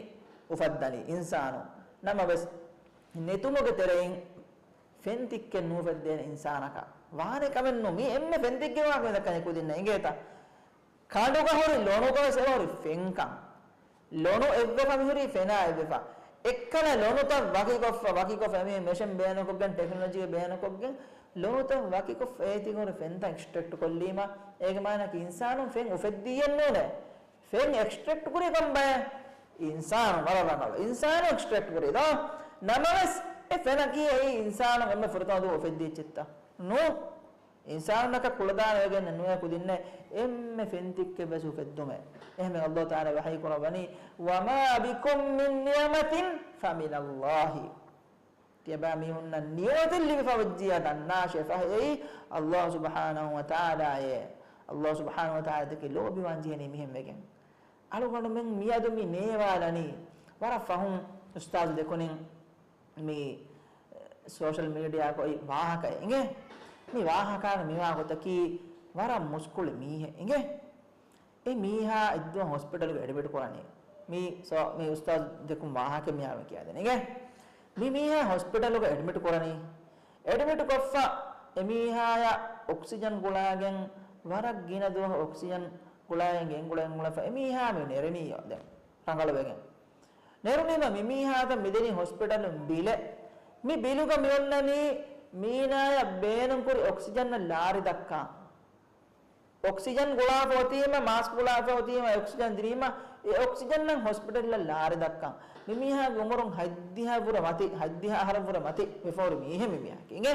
އުފައްދަނީ އިންސާނު. ނަމަވެސް، ނެތުމުގެ ތެރެއިން ފެންތިއްކެއް ނޫފެއްދޭނެ އިންސާނަކަށް ވާނެ ކަމެއް ނޫން. މީ އެންމެ ފެންތިއްގެ ވާހަކަ މި ދައްކަނީ ކުދިންނަށް އިނގޭތަ؟ ކަނޑުގަ ހުރި ލޮނުގަވެސް އެބަހުރި ފެންކަން. ލޮނު އެއްވެފަ މިހުރީ ފެނާ އެއްވެފަ. އެއްކަލަ ލޮނުތައް ވަކިކޮށްފަ، ވަކިކޮށްފަ އެމީހުން މެޝިން ބޭނުންކޮށްގެން، ޓެކްނޮލޮޖީ ބޭނުންކޮށްގެން، ލޮނުތައް ވަކިކޮށްފަ އޭތި ހުރި ފެންތައް އެކްސްޓްރެކްޓް ކޮށްލީމަ، އޭގެ މާނައަކީ އިންސާނުން ފެން އުފެއްދިއްޔެއް ނޫނޭ. ފެން އެކްސްޓްރެކްޓް ކުރީ ކޮން ބައެއް؟ އިންސާނު ވަރަށް ރަނގަޅު. އިންސާނު އެކްސްޓްރެކްޓް ކުރީ ދޯ؟ ނަމަވެސް، އެ ފެނަކީ އެއީ އިންސާނު އެންމެ ފުރަތަމަ ދުވަހު އުފެއްދިއްޔެއްޗެއްތަ؟ ނޫން. އިންސާނުންނަކަށް ކުޅަދާނަވެގެން ނުވޭ ކުދިންނޭ އެންމެ ފެންތިއްކެއްވެސް އުފެއްދުމޭ. އެހެންވެ، ﷲ ތަޢާލާ ވަޙީ ކުރައްވަނީ، وَمَا بِكُم مِّن نِّعْمَةٍ فَمِنَ اللَّهِ. ތިޔަބައިމީހުންނަށް ނިޢުމަތެއް ލިބިފަ ވެއްޖިއްޔާ ދަންނާށޭ، ފަހެ އެއީ ﷲ ސުބްޙާނަހޫ ވަތަޢާލާއޭ. ﷲ ސުބްޙާނަހޫ ވަތަޢާލާ ދެކެ ލޯބިވާން ޖެހެނީ މިހެން ވެގެން. އަޅުގަނޑުމެން މިއަދު މި ނޭވާލަނީ، ވަރަށް ފަހުން އުސްތާޒު ދެކުނިން މި ސޯޝަލް މީޑިއާގައި ވާހަކައެއް އިނގޭ. މި ވާހަކާގަ މިވާ ގޮތަކީ ވަރަށް މުސްކުޅި މީހެއް އިނގޭ. އެ މީހާ އެއްދުވަހު ހޮސްޕިޓަލުގަ އެޑްމިޓް ކުރަނީ. މި ސޯ-، މި އުސްތާޒު ދެކުން ވާހަކަ މިހާރު ކިޔާދެނީ އިނގޭ. މި މީހާ ހޮސްޕިޓަލުގަ އެޑްމިޓް ކުރަނީ. އެޑްމިޓް ކޮށްފަ އެ މީހާޔަށް އޮކްސިޖަން ގުޅާގެން ވަރަށް ގިނަ ދުވަހު އޮކްސިޖަން ގުޅާގެން ގެންގުޅެން ގުޅެފަ އެ މީހާ މި ނެރެނީ ދެން ރަނގަޅުވެގެން. ނެރުނީމަ މި މީހާތައް މިދެނީ ހޮސްޕިޓަލުން ބިލެއް. މި ބިލުގަ މި އޮންނަނީ މީނާޔަށް ބޭނުންކުރި އޮކްސިޖަންއަށް ލާރި ދައްކާ. އޮކްސިޖަން ގުޅާފަ އޮތީމަ، މާސްކް ގުޅާފަ އޮތީމަ، އޮކްސިޖަން ދިނީމަ، އެ އޮކްސިޖަންއަށް ހޮސްޕިޓަލަށް ލާރި ދައްކަން. މި މީހާގެ އުމުރުން ހަތްދިހަ ވުރެ މަތި، ހަތްދިހަ އަހަރަށް ވުރެ މަތި ވެފަ ހުރި މީހެއް މި މީހާ އިނގޭ.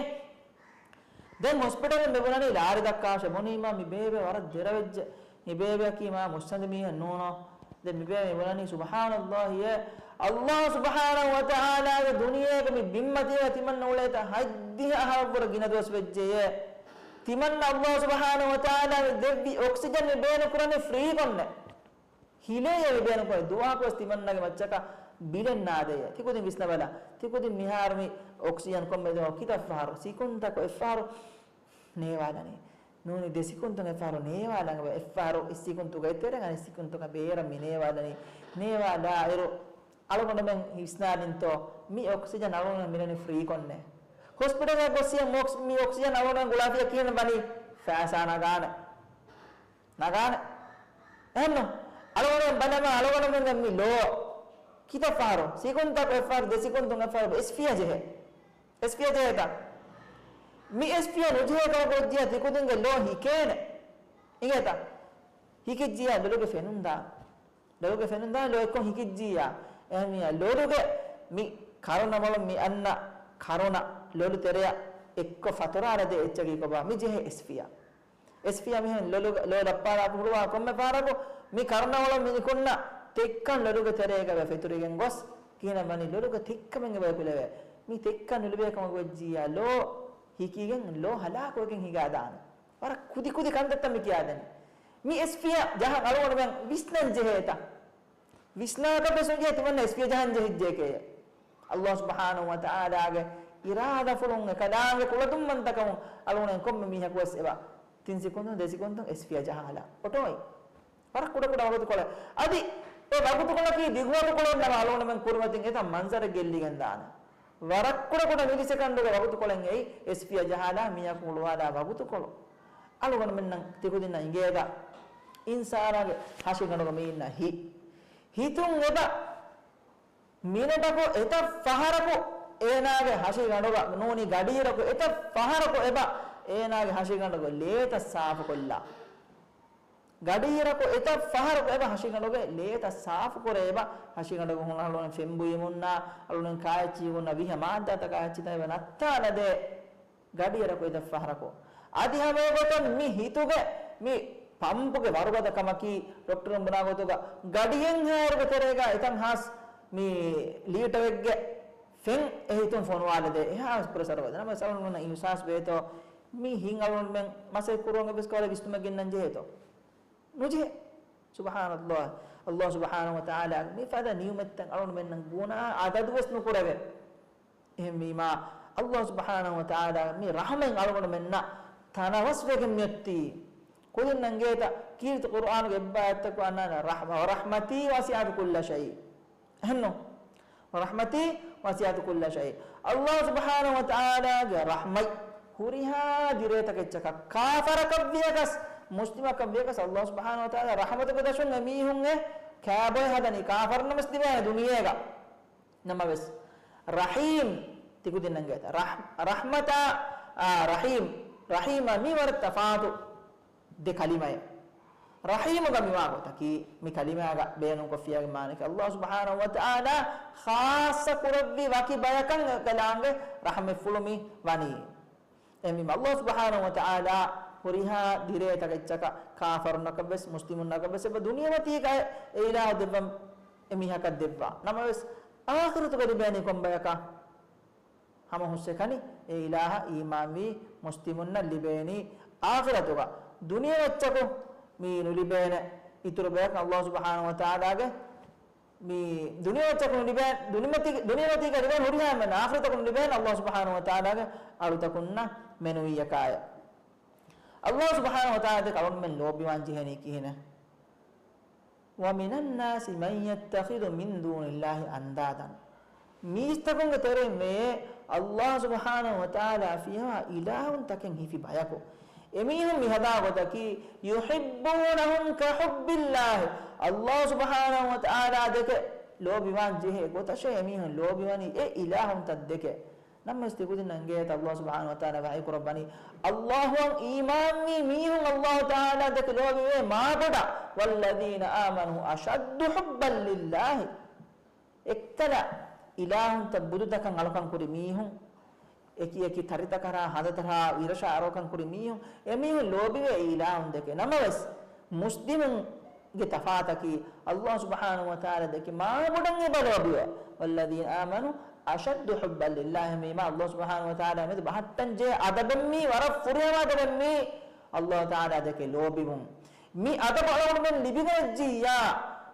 ދެން ހޮސްޕިޓަލުން މި ބުނަނީ ލާރި ދައްކާށޭ. ބުނީމަ މި ބޭބެ ވަރަށް ދެރަވެއްޖެ. މި ބޭބެއަކީ މާ މުއްސަނދި މީހެއް ނޫނޯ. ދެން މި ބޭބެ މި ބުނަނީ، ސުބްޙާނައްލާހި، އެ ﷲ ސުބްޙާނަހޫ ވަތަޢާލާގެ ދުނިޔޭގަ މި ބިންމަތީގަ ތިމަންނަ އުޅޭތާ ހަތްދިހަ އަހަރަށްވުރެ ގިނަ ދުވަސް ވެއްޖެޔޭ. ތިމަންނަ ﷲ ސުބްޙާނަހޫ ވަތަޢާލާ މި ދެއްވި އޮކްސިޖަން މި ބޭނުން ކުރަނީ ފްރީ ކޮށްނެ. ހިލޭ މި ބޭނުން ކުރަނީ ދުވަހަކުވެސް ތިމަންނަގެ މައްޗަކަށް ބިލެއް ނާދެޔޭ. ތިކުދިން ވިސްނަބަލަ. ތިކުދިން މިހާރު މި އޮކްސިޖަން ކޮންމެ ދުވަހު ކިތައް ފަހަރު؟ ސިކުންތަކު އެއްފަހަރު ނޭވާލަނީ. ނޫނީ ދެ ސިކުންތުން އެއްފަހަރު ނޭވާލަން އެއްފަހަރު އިސް ސިކުންތުގައި ތެރެ އަނެއް ސިކުންތުގަ ބޭރަށް މި ނޭވާލަނީ. ނޭވާލާއިރު އަޅުގަނޑުމެން ވިސްނާލިންތޯ މި އޮކްސިޖަން އަޅުގަނޑުމެން މިލަނީ ފްރީ ކޮށްނެ. ހޮސްޕިޓަލަށް ގޮއްސިޔަ މި އޮކްސި-، މި އޮކްސިޖަން އަޅުގަނޑުމެން ގުޅާފިޔަ ކިހިނެއް ވަނީ؟ ފައިސާ ނަގާނެ. ނަގާނެ. އެހެންނު. އަޅުގަނޑުމެން ބަލަމާ އަޅުގަނޑުމެންގެ މި ލޯ ކިތައް ފަހަރު؟ ސިކުންތަކު އެއްފަހަރު، ދެ ސިކުންތުން އެއްފަހަރު އެސްފިޔަ ޖެހޭ. އެސްފިޔަ ޖެހޭތަ؟ މި އެސްފިޔަ ނުޖެހޭ ކަމަކު ވެއްޖިޔާ ތިކުދިންގެ ލޯ ހިކޭނެ. އިނގޭތަ؟ ހިކިއްޖިޔާ ލޮލުގެ ފެނުން ދާ. ލޮލުގެ ފެނުން ދާ ލޯ އެއްކޮށް ހިކިއްޖިޔާ. އެހެންވިޔާ ލޮލުގެ މި ކަރުނަމޮޅުން މި އަންނަ ކަރުނަ ލޮލު ތެރެއަށް އެއްކޮށް ފަތުރާލަދޭ އެއްޗަކީ ކޮބާ؟ މި ޖެހޭ އެސްފިޔަ. އެސްފިޔަ މިހެން ލޮލު، ލޯ ލައްޕާލާފަ ހުޅުވާ ކޮންމެ ފަހަރަކު މި ކަރުނަމޮޅުން މި ނިކުންނަ ތެއްކަން ލޮލުގެ ތެރޭގަ ވެ ފެތުރިގެން ގޮސް، ކިހިނެއް ވަނީ؟ ލޮލުގެ ތެއްކަމެއް އެބަ އެކުލެވޭ. މި ތެއްކަން ނުލިބޭ ކަމަކު ވެއްޖިއްޔާ، ލޯ ހިކިގެން ލޯ ހަލާކުވެގެން ހިނގާ ދާނެ. ވަރަށް ކުދި ކުދި ކަންތައްތައް މި ކިޔާދެނީ. މި އެސްފިޔަ ޖަހަން އަޅުގަނޑުމެން ވިސްނަން ޖެހޭތަ؟ ވިސްނާކަށް ވެސް ނުޖެހޭ ތިމަންނަ އެސްފިޔަ ޖަހަން ޖެހިއްޖެކޭ. އައްލާހު ސުބްޙާނަހު ވަތަޢާލާގެ އިރާދަފުޅުން އެކަލާނގެ ކުޅަދުންވަންތަކަމުން އަޅުގަނޑުމެން ކޮންމެ މީހަކު ވެސް އެބަ ތިން ސިކުންތުން ދެ ސިކުންތުން އެސްފިޔަ ޖަހާލާ އޮޓޯއިން. ވަރަށް ކުޑަ ކުޑަ ވަގުތުކޮޅެއް. އަދި އެ ވަގުތުކޮޅަކީ ދިގު ވަގުތުކޮޅެއް ނަމަ އަޅުގަނޑުމެން ކުރިމަތިން އެތައް މަންޒަރެއް ގެއްލިގެން ދާނެ. ވަރަށް ކުޑަ ކުޑަ މިލި ސެކަންޑުގެ ވަގުތުކޮޅެއް އެއީ އެސްފިޔަ ޖަހާލާ މީހަކު ހުޅުވާލާ ވަގުތުކޮޅު. އަޅުގަނޑުމެންނަށް ތިކުދިންނަށް އިނގޭތަ؟ އިންސާނާގެ ހަށިގަނޑުގަ މި އިންނަ ހިތް. ހިތުން އެބަ މިނެޓަކު އެތައް ފަހަރަކު އޭނާގެ ހަށިގަނޑުގަ ނޫނީ ގަޑިއިރަކު އެތައް ފަހަރަކު އެބަ އޭނާގެ ހަށިގަނޑުގެ ލޭތައް ސާފުކޮށްލާ. ގަޑިއިރަކު އެތައް ފަހަރަކު އެބަ ހަށިގަނޑުގެ ލޭތައް ސާފުކުރޭ އެބަ ހަށިގަނޑުގަ ހުން އަޅުގަނޑު ފެންބުއިމުންނާ އަޅުގަނޑު ކާއެއްޗިހި ހުންނަ ވިހަ މާއްދާތަކާ އެއްޗިތައް އެބަ ނައްތާލަދޭ. ގަޑިއިރަކު އެތައް ފަހަރަކު. އަދި ހަމައެގޮތަށް މި ހިތުގެ މި ޕަމްޕުގެ ވަރުގަދަކަމަކީ ޑޮކްޓަރުން ބުނާ ގޮތުގަ ގަޑިއެއްހާއިރުގެ ތެރޭގަ އެތަން ހާސް މި ލީޓަރެއްގެ ފެން އެ ހިތުން ފޮނުވާލަދޭ. އެހާވެސް ޕްރެޝަރު ވަދެ. ނަމަވެސް އަޅުގަނޑުމެންނަށް އިހުސާސް ވޭތޯ މި ހިތް އަޅުގަނޑުމެން މަސައްކަތް ކުރުވަން އެއްވެސް ކަހަލަ ވިސްނުމެއް ގެންނަން ޖެހޭތޯ؟ ނުޖެހޭ. ސުބްޙާނައްލާހް. އައްލާހު ސުބްޙާނަހު ވަތަޢާލާ މިފަދަ ނިޢުމަތްތައް އަޅުގަނޑުމެންނަށް ގުނާ އަދަދުވެސް ނުކުރެވޭ. އެހެންވީމާ، އައްލާހު ސުބްޙާނަހު ވަތަޢާލާ މި ރަޙްމަތް އަޅުގަނޑުމެންނަށް ތަނަވަސްވެގެން މިއޮތީ. ކުދިންނަށް އިނގޭތަ؟ ކީރިތި ޤުރުއާނުގެ އެއްބައި އާޔަތަކު އަންނާނެ، ރަޙްމަ، وَرَحْمَتِي وَسِعَتْ كُلَّ شَيْءٍ. އެހެންނު؟ وَرَحْمَتِي وَسِعَتْ كُلَّ شَيْءٍ. އައްލާހު ސުބްޙާނަހު ވަތަޢާލާގެ ރަޙްމަތް ހުރިހާ ދިރޭތަކެއްޗަކަށް، ކާފަރަކަށް ވިޔަކަސް، މުސްލިމަކަށް ވިޔަކަސް، އައްލާހު ސުބްޙާނަހު ވަތަޢާލާ ރަޙްމަތުގެ ދަށުން އެމީހުން އެ ކާބޮއެ ހަދަނީ ކާފަރުންނަށް ވެސް ލިބޭނެ ދުނިޔޭގަ. ނަމަވެސް، ރަޙީމް، ތިކުދިންނަށް އިނގޭތަ؟ ރަޙް-، ރަޙްމަތާ، އާ، ރަޙީމް، ރަޙީމާ މީ ވަރަށް ތަފާތު ދެ ކަލިމައެއް. ރަޙީމުގަ މިވާ ގޮތަކީ، މި ކަލިމާގަ ބޭނުންކޮށްފިޔާގެ މާނައަކީ، އައްލާހު ސުބްޙާނަހު ވަތަޢާލާ ޚާއްޞަ ކުރެއްވި ވަކި ބަޔަކަށް އެކަލާނގެ ރަޙްމަތްފުޅު މި ވަނީ. އެހެންވީމަ، އައްލާހު ސުބްޙާނަހު ވަތަޢާލާ ހުރިހާ ދިރޭތަކެއްޗަކަށް ކާފަރުންނަކަށްވެސް، މުސްލިމުންނަކަށްވެސް އެބަ ދުނިޔެމަތީގައި އެ އިލާހު ދެއްވަން އެމީހަކަށް ދެއްވާ. ނަމަވެސް، އާޚިރަތުގަ ލިބޭނީ ކޮންބަޔަކަށް؟ ހަމަ ހުސްއެކަނި އެ އިލާހަށް އީމާންވީ މުސްލިމުންނަށް ލިބޭނީ އާޚިރަތުގަ. ދުނިޔެމައްޗަކު މި ނުލިބޭނެ އިތުރު ބަޔަކަށް އައްލާހު ސުބްޙާނަހު ވަތަޢާލާގެ މި ދުނިޔެމައްޗަކު ނުލިބޭ، ދުނިމަތި-، ދުނިޔެމަތީގަ ލިބޭން ހުރިހާ އެންމެން އާޚިރަތަކު ނުލިބޭން އައްލާހު ސުބްޙާނަހު ވަތަޢާލާގެ އަޅުތަކުންނަށް މެނުވިއްޔަކާއެ. އައްލާހު ސުބްޙާނަހު ވަތަޢާލާ ދެކެ އަޅުގަނޑުމެން ލޯބިވާން ޖެހެނީ ކިހިނެއް؟ وَمِنَ النَّاسِ مَن يَتَّخِذُ مِن دُونِ اللَّهِ أَندَادًا. މީސްތަކުންގެ ތެރެއިން ވޭ އައްލާހު ސުބްޙާނަހު ވަތަޢާލާ ފިޔަވާ އިލާހުންތަކެއް ހިފި ބަޔަކު. އެމީހުން މިހަދާ ގޮތަކީ، يُحِبُّونَهُمْ كَحُبِّ اللَّهِ، އައްލާހު ސުބްޙާނަހު ވަތަޢާލާ ދެކެ ލޯބިވާން ޖެހޭ ގޮތަށޭ އެމީހުން ލޯބިވަނީ އެ އިލާހުންތައް ދެކެ. ނަމަވެސް ތިކުދިންނަށް އިނގޭތަ އައްލާހު ސުބްޙާނަހު ވަތަޢާލާ ވަޙީ ކުރައްވަނީ، އައްލާހުއަށް އީމާންވީ މީހުން އައްލާހު ތަޢާލާ ދެކެ ލޯބިވޭ މާބޮޑަށް، وَالَّذِينَ آمَنُوا أَشَدُّ حُبًّا لِلَّهِ. އެއްކަލަ އިލާހުންތައް ބުދުތަކަށް އަޅުކަން ކުރި މީހުން، އެކި އެކި ތަރިތަކަށާ ހަނދަތަކަށާ އިރަށާ އަރޯކަން ކުރި މީހުން، އެމީހުން ލޯބިވޭ އެ އިލާހުން ދެކެ. ނަމަވެސް، މުސްލިމުންގެ ތަފާތަކީ، އައްލާހު ސުބްޙާނަހު ވަތަޢާލާ ދެކެ މާބޮޑަށް އެބަ ލޯބިވޭ. وَالَّذِينَ آمَنُوا أَشَدُّ حُبًّا لِلَّهِ. އެހެންވީމާ، އައްލާހު ސުބްޙާނަހު ވަތަޢާލާ މެދު ބަހައްޓަންޖެހޭ އަދަބެއްމީ، ވަރަށް ފުރިހަމަ އަދަބެއްމީ، އައްލާހު ތަޢާލާ ދެކެ ލޯބިވުން. މި އަދަބު އަޅުގަނޑުމެން ލިބިގަތްޖިއްޔާ،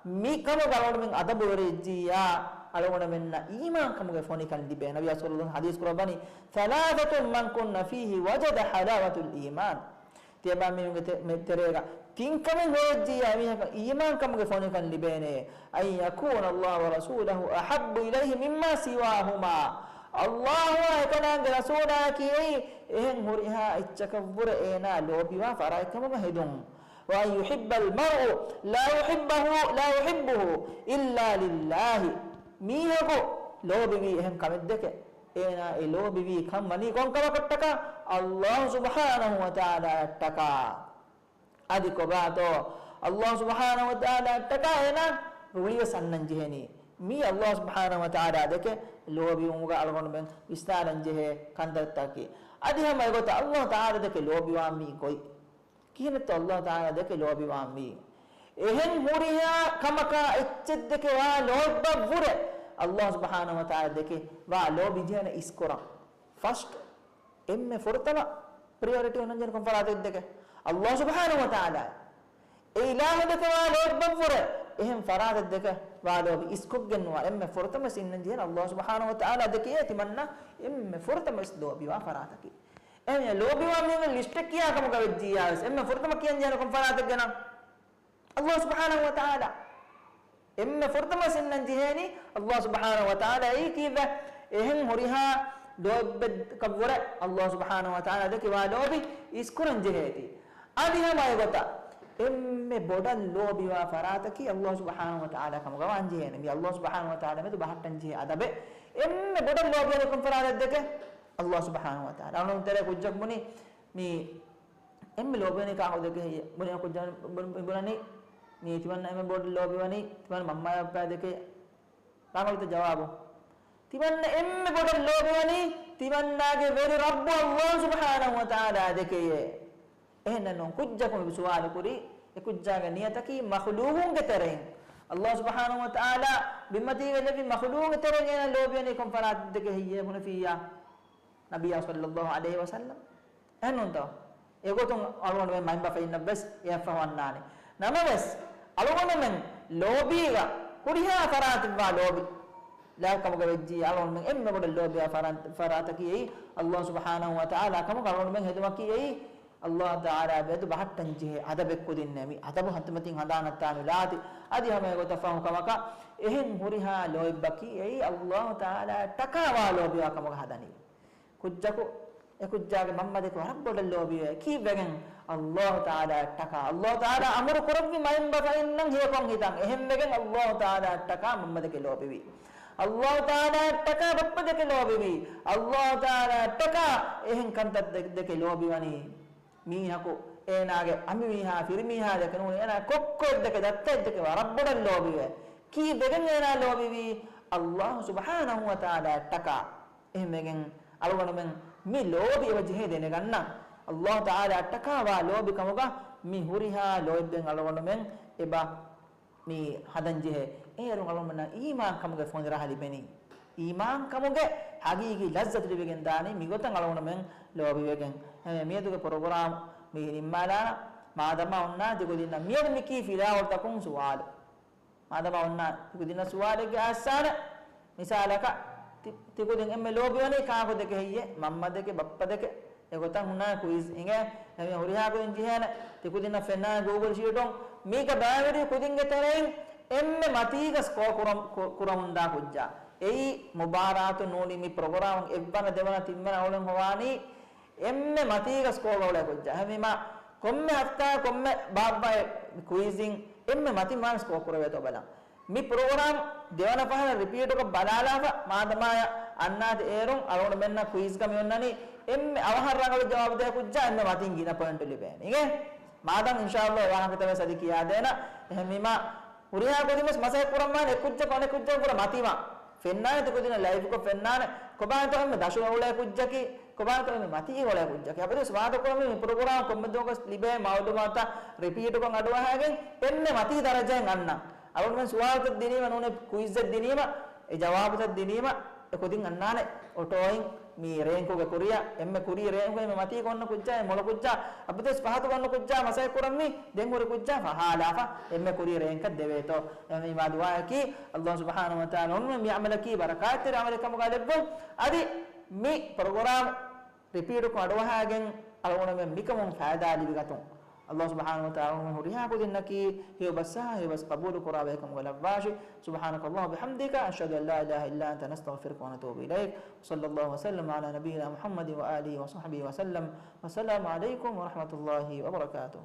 މި ކަމުގަ އަޅުގަނޑުމެން އަދަބުވެރިވެއްޖިއްޔާ، އަޅުގަނޑުމެންނަށް އީމާންކަމުގެ ފޮނިކަން ލިބޭ. ނަބިއްޔާ ޞައްލައްލާހު ޢަލައިހި ވަސައްލަމަ ޙަދީޘް ކުރައްވަނީ، ثَلَاثَةٌ مَنْ كُنَّ فِيهِ وَجَدَ حَلَاوَةَ الْإِيمَانِ. ތިޔަބައިމީހުންގެ ތެ-، މެ-، ތެރޭގަ ތިން ކަމެއް ހޮވެއްޖިއްޔާ އެމީހަކަށް އީމާންކަމުގެ ފޮނިކަން ލިބޭނެ. أَنْ يَكُونَ اللَّهُ وَرَسُولُهُ أَحَبَّ إِلَيْهِ مِمَّا سِوَاهُمَا. އައްލާހުއާ އެކަލާނގެ ރަސޫލާއަކީ އެއީ އެހެން ހުރިހާ އެއްޗަކަށްވުރެ އޭނާ ލޯބިވާ ފަރާތްކަމުގަ ހެދުން. وَأَنْ يُحِبَّ الْمَرْءُ لَا يُحِبُّهُ، لَا يُحِبُّهُ إِلَّا لِلَّهِ. މީހަކު ލޯބިވީ އެހެން ކަމެއްދެކެ، އޭނާ އެ ލޯބިވީ ކަން ވަނީ ކޮންކަމަކަށްޓަކާ؟ އައްލާހު ސުބްޙާނަހު ވަތަޢާލާއަށްޓަކާ. އަދި ކޮބާތޯ؟ އައްލާހު ސުބްޙާނަހު ވަތަޢާލާއަށްޓަކާ އޭނާ ރުޅިވެސް އަންނަން ޖެހެނީ. މީ އައްލާހު ސުބްޙާނަހު ވަތަޢާލާ ދެކެ ލޯބިވުމުގަ އަޅުގަނޑުމެން ވިސްނާލަން ޖެހޭ ކަންތައްތަކަކީ. އަދި ހަމަ އެގޮތަށް އައްލާހު ތަޢާލާ ދެކެ ލޯބިވާންވީ ގޮތް. ކިހިނެއްތޯ އައްލާހު ތަޢާލާ ދެކެ ލޯބިވާންވީ؟ އެހެން ހުރިހާ ކަމަކާ އެއްޗެއްދެކެ ވާ ލޯތްބަށްވުރެ، ﷲ ސުބްޙާނަހޫ ވަތަޢާލާ ދެކެ ވާ ލޯބި ޖެހޭނެ އިސްކުރަން. ފަސްޓް، އެންމެ ފުރަތަމަ ޕްރިޔޮރިޓީ އޮންނަންޖެހޭނެ ކޮން ފަރާތެއްދެކެ؟ ﷲ ސުބްޙާނަހޫ ވަތަޢާލާ. އެ އިލާހު ދެކެ ވާ ލޯތްބަށްވުރެ، އެހެން ފަރާތެއްދެކެ ވާ ލޯބި އިސްކޮށްގެން ނުވާ، އެންމެ ފުރަތަމަ އިންނަންޖެހޭނެ ﷲ ސުބްޙާނަހޫ ވަތަޢާލާ ދެކެ ތިމަންނަ އެންމެ ފުރަތަމަ ލޯބިވާ ފަރާތަކީ. އެހެން ލޯބިވާ މީހުންގެ ލިސްޓެއް ކިޔާ ކަމުގަ ވެއްޖިއްޔާވެސް، އެންމެ ފުރަތަމަ ކިޔަންޖެހޭނެ ކޮން ފަރާތެއްގެނަ؟ ﷲ ސުބްޙާނަހޫ ވަތަޢާލާ. އެންމެ ފުރަތަމަ އިންނަން ޖެހޭނީ ﷲ ސުބްޙާނަހޫ ވަތަޢާލާ. އެއީ ކީއްވެ؟ އެހެން ހުރިހާ ލޯތްބަށްވުރެ ﷲ ސުބްޙާނަހޫ ވަތަޢާލާ ދެކެ ވާ ލޯބި އިސްކުރަން ޖެހޭތީ. އަދި ހަމަ އެގޮތަށް އެންމެ ބޮޑަށް ލޯބިވާ ފަރާތަކީ ﷲ ސުބްޙާނަހޫ ވަތަޢާލާ ކަމުގަ ވާން ޖެހޭނެ. މި ﷲ ސުބްޙާނަހޫ ވަތަޢާލާ މެދު ބަހައްޓަން ޖެހޭ އަދަބެއް. އެންމެ ބޮޑަށް ލޯބިވާ ކޮން ފަރާތެއްދެކެ؟ ﷲ ސުބްޙާނަހޫ ވަތަޢާލާ. އަޅުން ތެރޭ ކުއްޖަކު ބުނި މި އެންމެ ލޯބިވަނީ ކާކު ދެކެ ހެއްޔޭ؟ ބުނި ކުއްޖާ ބުނި، ބުނަނީ މީ ތިމަންނަ އެންމެ ބޮޑަށް ލޯބިވަނީ ތިމަން މަންމާ ބައްޕާ ދެކެ. ރަނގަޅުތަ ޖަވާބު؟ ތިމަންނަ އެންމެ ބޮޑަށް ލޯބިވަނީ ތިމަންނާގެ ވެރި ރައްބު ﷲ ސުބްޙާނަހޫ ވަތަޢާލާ ދެކެޔޭ. އެހެންނޫން ކުއްޖަކު މި ސުވާލު ކުރީ، އެ ކުއްޖާގެ ނިޔަތަކީ މަޚްލޫގުންގެ ތެރެއިން ﷲ ސުބްޙާނަހޫ ވަތަޢާލާ ބިންމަތީގަ ލެއްވި މަޚްލޫގުންގެ ތެރެއިން އޭނަ ލޯބިވަނީ ކޮން ފަރާތެއް ދެކެ ހެއްޔޭ ބުނެފިއްޔާ؟ ނަބިއްޔާ ޞައްލަﷲު ޢަލައިހި ވަސައްލަމް. އެހެންނޫންތޯ؟ އެގޮތުން އަޅުގަނޑުމެން މައިންބަފައިންނަށްވެސް އެއަށްފަހު އަންނާނެ. ނަމަވެސް، އަޅުގަނޑުމެން ލޯބީގަ ހުރިހާ ފަރާތެއްވާ ލޯބި ލާ ކަމުގަ ވެއްޖިއްޔާ އަޅުގަނޑުމެން އެންމެ ބޮޑަށް ލޯބިވާ ފަރާ، ފަރާތަކީ އެއީ ﷲ ސުބްޙާނަހޫ ވަތަޢާލާ ކަމުގަ އަޅުގަނޑުމެން ހެދުމަކީ އެއީ ﷲ ތަޢާލާ މެދު ބަހައްޓަން ޖެހޭ އަދަބެއް ކުދިންނޭ. މި އަދަބު ހަނދުމަތިން ހަނދާނަށް ތާނުލާތި. އަދި ހަމަ އެގޮތަށް ފަހު ކަމަކަށް އެހެން ހުރިހާ ލޯތްބަކީ އެއީ ﷲ ތަޢާލާއަށްޓަކާ ވާ ލޯބިވާ ކަމުގަ ހަދަނީ. ކުއްޖަކު އެ ކުއްޖާގެ މަންމަ ދެކެ ވަރަށް ބޮޑަށް ލޯބިވޭ. ކީއްވެގެން؟ ﷲ ތަޢާލާއަށްޓަކާ. ﷲ ތަޢާލާ އަމުރު ކުރެއްވި މައިންބަފައިންނަށް ހެޔޮކޮށް ހިތަން. އެހެންވެގެން ﷲ ތަޢާލާއަށްޓަކާ މަންމަ ދެކެ ލޯބިވީ. ﷲ ތަޢާލާއަށްޓަކާ ބައްޕަ ދެކެ ލޯބިވީ. ﷲ ތަޢާލާއަށްޓަކާ އެހެން ކަންތައް ދެ-، ދެކެ ލޯބިވަނީ. މީހަކު އޭނާގެ އަނބިމީހާ، ފިރިމީހާ ދެކެ ނޫނީ، އޭނާ ކޮއްކޮއެއް ދެކެ، ދައްތައެއް ދެކެ ވަރަށް ބޮޑަށް ލޯބިވޭ. ކީއްވެގެން އޭނާ ލޯބިވީ؟ ﷲ ސުބްޙާނަހޫ ވަތަޢާލާއަށްޓަކާ. އެހެންވެގެން އަޅުގަނޑުމެން މި ލޯބި އެބަ ޖެހޭ ދެނެގަންނަން. ﷲ ތަޢާލާއަށްޓަކާ ވާ ލޯބި ކަމުގަ މި ހުރިހާ ލޯތްބެއް އަޅުގަނޑުމެން އެބަ މި ހަދަން ޖެހޭ. އޭރުން އަޅުގަނޑުމެންނަށް އީމާން ކަމުގެ ފޮނި ރަހަ ލިބެނީ. އީމާން ކަމުގެ ހަގީގީ ލައްޒަތު ލިބިގެން ދާނީ މިގޮތަށް އަޅުގަނޑުމެން ލޯބިވެގެން. އެ، މިއަދުގެ ޕްރޮގްރާމް މި ނިންމާލާނަން. މާދަމާ އޮންނާ ތިކުދިންނަށް މިއަދު މިކީ ފިލާވަޅުތަކުން ސުވާލު. މާދަމާ އޮންނާ ތިކުދިންނަށް ސުވާލެއްގެ އައްސާނެ. މިސާލަކަށް ތި-، ތިކުދިން އެންމެ ލޯބިވަނީ ކާކު ދެކެ ހެއްޔޭ؟ މަންމަ ދެކެ، ބައްޕަ ދެކެ. އެގޮތަށް ހުންނާނެ ކުއިޒް އިނގޭ. އެމީ ހުރިހާ ކުދިން ޖެހޭނެ. ތިކުދިންނަށް ފެންނާނެ ގޫގުލް ޝީޓުން. މީގަ ބައިވެރި ކުދިންގެ ތެރެއިން އެންމެ މަތީގަ ސްކޯ ކުރަން، ކު-، ކުރަމުންދާ ކުއްޖާ. އެއީ މުބާރާތު ނޫނީ މި ޕްރޮގްރާމުން އެއްވަނަ ދެވަނަ ތިންވަނަ އަޅުން ހޮވާނީ އެންމެ މަތީގަ ސްކޯގަ އުޅޭ ކުއްޖާ. އެހެންވީމާ ކޮންމެ ހަފްތާ ކޮންމެ ބާއްވާ ކުއިޒިން އެންމެ މަތިން ވާން ސްކޯ ކުރެވޭތޯ ބަލަން. މި ޕްރޮގްރާމް ދެވަނަ ފަހަރަށް ރިޕީޓުކޮށް ބަލާލާފަ، މާދަމާޔަށް އަންނާތި އޭރުން އަޅުގަނޑުމެންނަށް ކުއިޒްގަ މި އޮންނަނީ އެންމެ އަވަހަށް ރަނގަޅު ޖަވާބު ދޭ ކުއްޖާ އެންމެ މަތިން ގިނަ ޕޮއިންޓު ލިބޭނެ. އިނގޭ؟ މާދަމް އިންޝާﷲ އެ ވާހަކަތައް ވެސް އަދި ކިޔާދޭނަ. އެހެންވީމާ ހުރިހާ ކުދިން ވެސް މަސައްކަތް ކުރަންވާނެ އެ ކުއްޖަކު އަނެއް ކުއްޖަކު ކުރެ މަތިވާން. ފެންނާނެ ތިކުދިންނަށް ލައިވްކޮށް ފެންނާނެ. ކޮބާތޯ އެންމެ ދަށު އުޅޭ ކުއްޖަކީ؟ ކޮބާތޯ އެންމެ މަތީގަ އުޅޭ ކުއްޖަކީ؟ އަބަދުވެސް ވާދަކުރަންވީ މި ޕްރޮގްރާމް ކޮންމެ ދުވަހަކުވެސް ލިބޭ މައުލޫމާތުތައް ރިޕީޓުކޮށް އަޑުއަހާގެން އެންމެ މަތީ ދަރަޖައިން އަންނަން. އަޅުގަނޑުމެން ސުވާލުތައް ދިނީމަ ނޫނީ ކުއިޒްއެއް ދިނީމަ، އެ ޖަވާބުތައް ދިނީމަ، އެ ކުދިން އަންނާނެ އޮޓޯއިން މި ރޭންކުގެ ކުރިއަށް. އެންމެ ކުރީ ރޭންކު އެންމެ މަތީގަ އޮންނަ ކުއްޖާ، އެ މޮޅު ކުއްޖާ، އަބަދުވެސް ފަހަތުގަ އޮންނަ ކުއްޖާ މަސައްކަތް ކުރަންވީ. ދެން ހުރި ކުއްޖާ ފަހާލާފަ އެންމެ ކުރީ ރޭންކަށް ދެވޭތޯ. އެހެންވީމާ ދުޢާއަކީ ﷲ ސުބްޙާނަހޫ ވަތަޢާލާ އޮންނަ މި ޢަމަލަކީ ބަރަކާތްތެރި ޢަމަލެއް ކަމުގަ ލެއްވުން. އަދި މި ޕްރޮގްރާމް ރިޕީޓުކޮށް އަޑުއަހާގެން އަޅުގަނޑުމެން މިކަމުން ފައިދާ ލިބިގަތުން. ﷲ ސުބްޙާނަހޫ ވަތަޢާލާ ހުރިހާ ކުދިންނަކީ ހެޔޮބަސް ހެޔޮބަސް ޤަބޫލު ކުރާ ބައެއް ކަމުގަ ލައްވާށި. سبحانك اللهم وبحمدك، أشهد أن لا إله إلا أنت، نستغفرك ونتوب إليك. وصلى الله وسلم على نبينا محمد وآله وصحبه وسلم. والسلام عليكم ورحمة الله وبركاته.